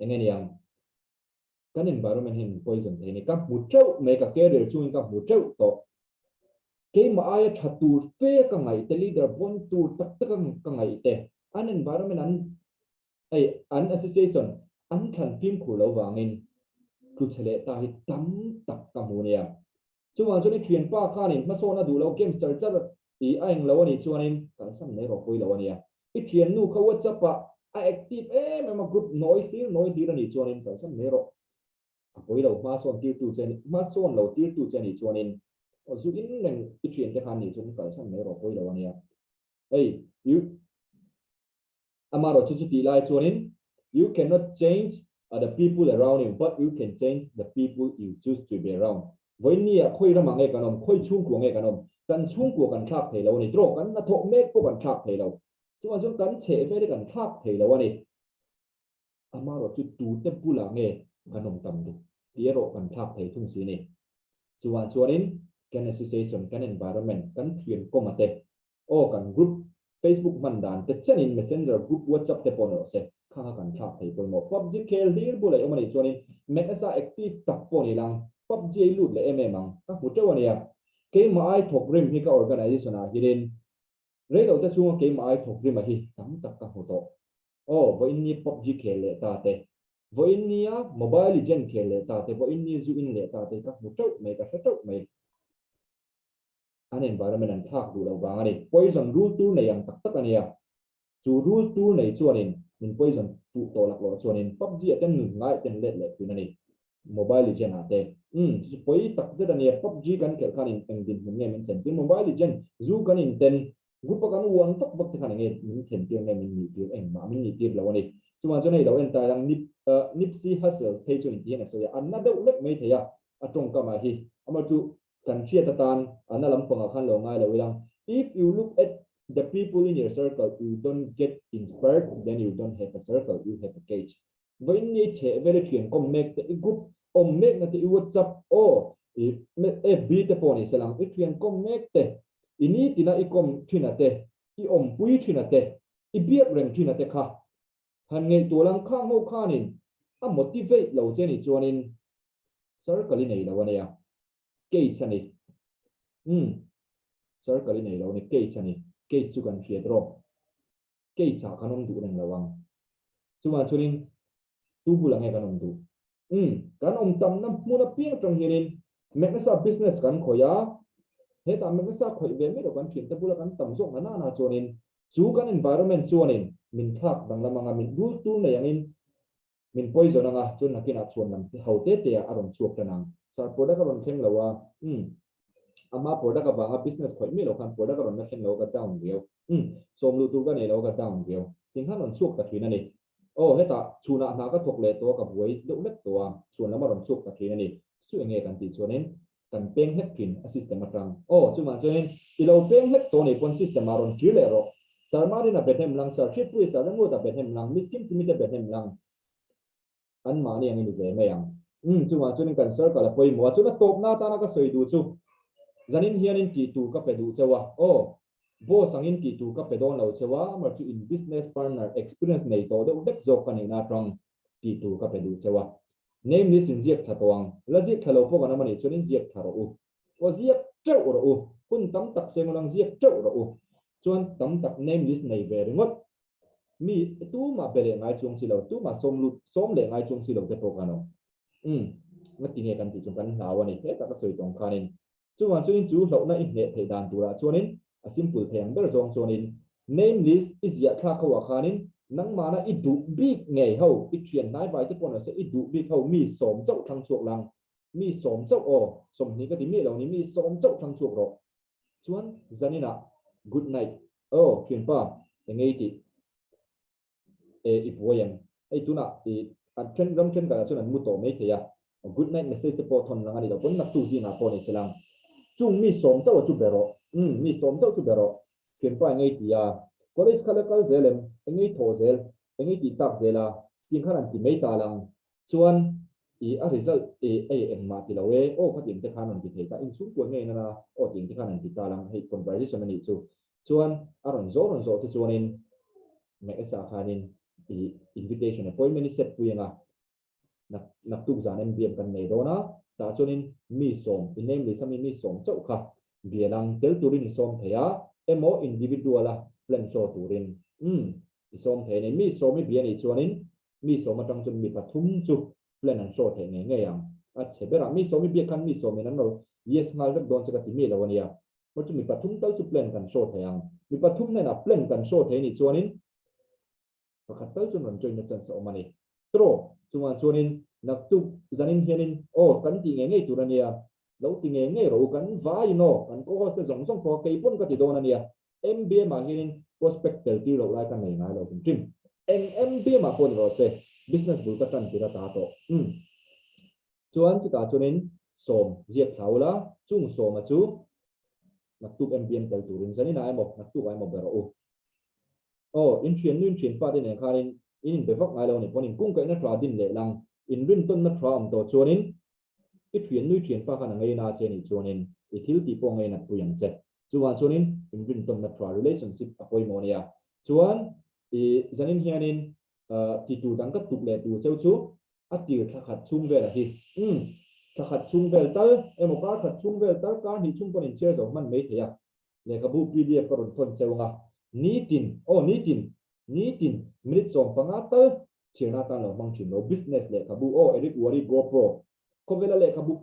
Enge niang? Kan environment hi min poison thei a ni. Ka hmu teuh mai, ka career chungin ka hmu teuh tawh. Keimah aia tha tur fe ka ngaih te, leader pawn tur tak tak a ka ngaih te, an environment an hei an association an thlan fimkhur lo vangin tluchhe leh ta hi tam tak ka hmu nia. Chuvang chuan i thianpa khanin hmasawn a duh lo games char char i a englo a nih chuanin kalsan mai rawh pawilo a nia. I thiannu kha WhatsApp ah a active em em a group nawi hlir nawi hlir a nih chuanin kalsan mai rawh. A pawilo hmasawn tirtu che hmasawn lo tirtu che a nih chuanin aw zu in reng i thiante khan nih chuan kalsan mai rawh pawilo a nia. Hei you Amaherawhchu chutih lai chuanin You cannot change the people around you but you can change the people you choose to be around. Vawiinni ah khawi ramah nge kan awm, khawi chhungkua nge kan awm, kan chhungkua kan thlak thei lo a ni tiraw, kan hnathawh mek pawh kan thlak thei lo. Chuvang chuan kan chheh vel hi kan thlak thei lo a ni. Amaherawhchu tute bulah nge kan awm tam duh tih erawh kan thlak thei thung si a ni. Chuvang chuanin kan association, kan environment, kan thian kawma te Aw kan group Facebook hman dan te chenin messenger group whatsapp te pawh ni rawh se kha kha kan thlak thei pawimawh PUBG khel hlir bul a awm a nih chuanin Mesa active tak pawh ni lang PUBG ei lut leh em em ang ka hmu teuh a nia keimah ai thawk rim hi ka organization ah hianin reilo te chhunga keimah ai thawk rim a hi tam tak ka hmu tawh aw vawiin ni PUBG khel leh ta te vawiin nia mobile legend khel leh ta te vawiin ni zu in leh ta te ka hmu teuh mai ka hre teuh mai. An environment an thlak duh loh vang a ni. Poison rul tur nei ang tak tak a nia. Chu rul tur nei chuanin min poison fuh tawh lak loh chuanin PUBG ah ten nun ngai ten let leh thin a ni. Mobile Legend ah te. Umm chu chu pawi tak zet a nia. PUBG kan khelh khanin eng dinhmun nge min thlen tir? Mobile Legend zu kan in ten group a kan uan vak vak te khan enge min thlen tir nge min nih tir? Engmah min nih tir lo a ni. Chuvang chuan hei lo en tai ang Nip Nipsey Hussle phei chuan inti hian a sawi a, a na deuh lek mai thei a, a tawngkam ah hi. Amah chu Kan hriat atan a na lampangah khan lo ngai lo ilang, If you look at the people in your circle, you don't get inspired, then you don't have a circle, you have a cage. Vawiin ni chheh vel i thian kawm mek te, i group awm mekna te, i WhatsApp aw, i FB te pawh ni se lang, i thian kawm mek te, i nitina i kawm thina te, i awmpui thina te, i biak reng thina te kha han ngaihtuah lang khang ho khanin a motivate lo che ni chuanin circle i nei lo a nia. Cage a ni. Umm. Circle i nei lo a ni. Cage a ni. Cage chu kan hriat rawh. Cage ah kan awm duh reng lo ang. Chuvang chuanin tu bulah nge kan awm duh? Umm. Kan awm tamna hmun apiang atang hianin Magnasa business kan khawih a, hetah Magnasa khawih ve mai lo kan thiante bula kan tam zawk na nana chuanin chu kan environment chuanin min thlak danglam anga min rul tur nei angin Min poison anga chuan nakinah chhuan lam ho te te ah a rawn chhuak tan ang. Sir product a rawn thleng lo a, umm a hma product avanga business khawih miah lo khan product a rawn la thleng lo a ka down riau, umm sawm luh tur ka nei lo a ka down riau. Ting khan rawn chhuak ta thin a ni. Aw hetah chhunah hna ka thawk leh tawh a ka buai deuh hlek tawh a, chhuan lam a rawn chhuak ta thin a ni. Chu enge kan tih chuanin kan peng hlek thin a system atang. Aw chuvang chuanin i lo peng hlek tawh ni pawn system ah rawn kir leh rawh. Sir Marin a be hnem lang, Sir Hriatpuia Sir Remruat a be hnem lang, Miss Kimkimi te be hnem lang. An mahni ang i ni ve mai ang. Umm chuvang chuanin kan circle a pawimawh a, chuan a tawpna atana ka sawi duh chu zanin hianin tih tur ka pe duh cheu a, aw boss angin tih tur ka pe dawn lo cheu a, amah chu in business partner experience nei tawh deuh vek zawk ka nihna atang tih tur ka pe duh cheu a. Name list in ziak tha tawh ang. La ziak tha lo pawh kan awm a nih chuan in ziak tha rawh u. Aw ziak teuh rawh u. Hun tam tak seng ulang ziak teuh rawh u. Chuan tam tak name list nei ve ringawt. Mi tumah be leh ngai chuang si lo, tumah sawm lut sawm leh ngai chuang si lo te pawh kan awm. Umm, ngati nge kan tih chuan kan hlau a ni. Hetah ka sawi tawng khanin Chuvang chuanin chu hlauhna i hneh theih dan turah chuanin a simple thei ang ber zawng chuanin name list i ziah thlak ho ah khanin nangmahna i duh bik ngei ho, i thian hnai vai te pawh nase i duh bik ho mi sawm chauh thlang chhuak lang, mi sawm chauh aw, 20 ka ti miah lo ni, mi sawm chauh thlang chhuak rawh. Chuan zaninah good night aw thianpa engei tih. E i buai em? Hei tunah i an then ram thenkhatah chuan an mu tawh mai thei a, good night message te pawh thawn lang a ni lo pawn naktuk zingah pawh ni se lang. Chung mi sawm chauh a chu be rawh. Umm, mi sawm chauh chu be rawh. Thianpa engei ti a? College kha la kal zel em? Engei thawh zel? Engei tih tak zel a? Tih khan an ti mai ta lang. Chuan, i a result i ei engmah ti lo e, aw kha tih te khan rawn ti thei ta, inchhungkua ngei nana aw tih te khan an ti ta lang, hei conversation a nih chu. Chuan a rawn zawh rawn zawh te chuanin Mesa khanin i invitation appointment i set pui anga nak naktuk zan MBM kan nei dawn a, tah chuanin mi sawm, i name list ami mi sawm chauh kha bial ang tel turin i sawm thei a, emaw individual a plan show turin umm i sawm thei a ni. Mi sawm i bia nih chuanin mi sawm atang chuan mi pathum chu plan an show theih ngei ngei ang. A chhe berah mi sawm i biak khan mi sawmin an lo yes nghal vek dawn che ka ti mi lo a nia. Maw chu mi pathum tal chu plan kan show thei ang. Mi pathum hnenah plan kan show thei nih chuanin pakhat tal chuan rawn join na chance a awm a ni. Tro chungah chuanin naktuk zanin hianin aw kan tih ngei ngei tur a nia, lo ti ngei ngei rawh u kan vaiin aw kan co-host te zawng zawng pawh kei pawn ka ti dawn a nia. MBM ah hianin prospect tel tir loh lai ka nei ngai lo hrim hrim. Eng MBM ah pawh ni rawh se business bul ka tan tir a ta tawh. Umm. Chuan chutah chuanin sawm ziak thla ula, chung sawma chu naktuk MBM tel turin zaninah emaw naktukah emaw be rawh u. Aw, in thiannu in thianpa te nen khanin in inbe vak ngai lo a ni pawn in kungkaihna tha din leh lang, in rintawnna tha awm tawh chuanin i thiannu i thianpa khan a ngei na che nih chuanin i thil tih pawh ngei natpui ang che. Chuvang chuanin in rintawnna tha relationship a pawimawh a nia. Chuan i zanin hianin ti tur dang ka tuk leh tur cheu chu a tir thla khat chhung vel a hi. Umm, thla khat chhung vel tal emaw kar khat chhung vel tal kar hnih chhung pawn in chhiar zo hman mai thei a. Lehkhabu pdf ka rawn thawn cheu anga, nitin, aw nitin, nitin minute 15 tal chhiarna atan lo hmang thin lo, business lehkhabu, aw Eric Worre GoPro, khawvela lehkhabu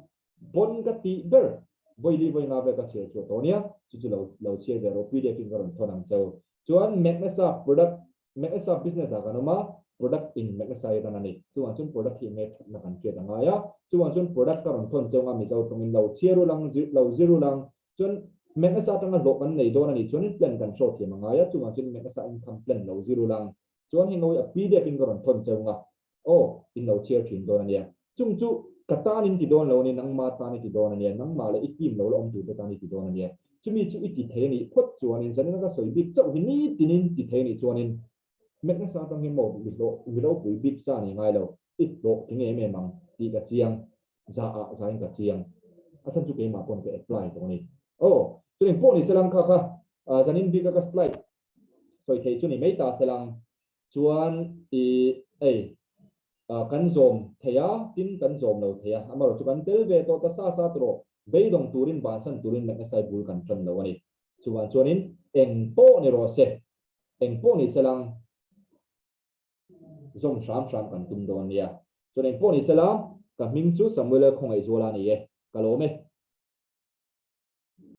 bon ka tih ber, vawi li vawi nga vel ka chhiar chhuah tawh nia, chu chu lo lo chhiar ve rawh, pdf in ka rawn thawn ang cheu. Chuan Magnesa product, Magnesa business ah kan awm a, product in Magnesa i run a ni, chuvang chuan product hi enge thatna kan hriat a ngai a, chuvang chuan product ka rawn thawn cheu anga Mizo tawngin lo chhiar u lang, lo zir u lang, Chuan Magnesa atanga hlawh kan nei dawn a nih chuanin plan kan show thiam a ngai a, chungah chuan Magnesa income plan lo zir ula ang. Chuan heng ho hi a pdf in ka rawn thawn cheu nga, aw, in lo chhiar thin dawn a nia. Chung chu ka tan in ti dawn lo a ni, nangma tan i ti dawn a nia, nangmah leh i team lo la awm tur te tan i ti dawn a nia. Chumi chu i ti thei a nih phawt chuanin zanin a ka sawi bik chauh hi nitinin ti thei a nih chuanin Magnesa atang hi maw mi hlawh, mi ropui bik sa ni ngai lo, i hlawh ti nge em em ang tih ka chiang. Za ah za in ka chiang. A chhan chu keimah pawn ka apply tawh a ni. Aw, chuan engpawh ni selang kha kha zanin bik a ka slide sawi thei chu ni mai ta selang chuan i ei kan zawm thei a, tin kan zawm lo thei a, amaherawhchu chu kan tel ve tawh ta sa sa tawh beidawng turin bansan turin Magnasai bul kan tan lo a ni. Chuvang chuanin engpawh ni rawh se, engpawh ni selang Zawm hram hram kan tum dawn nia. Chuan engpawh ni sela, ka hming chu Samuel Khawngaihzuala a ni e. Ka lawm e.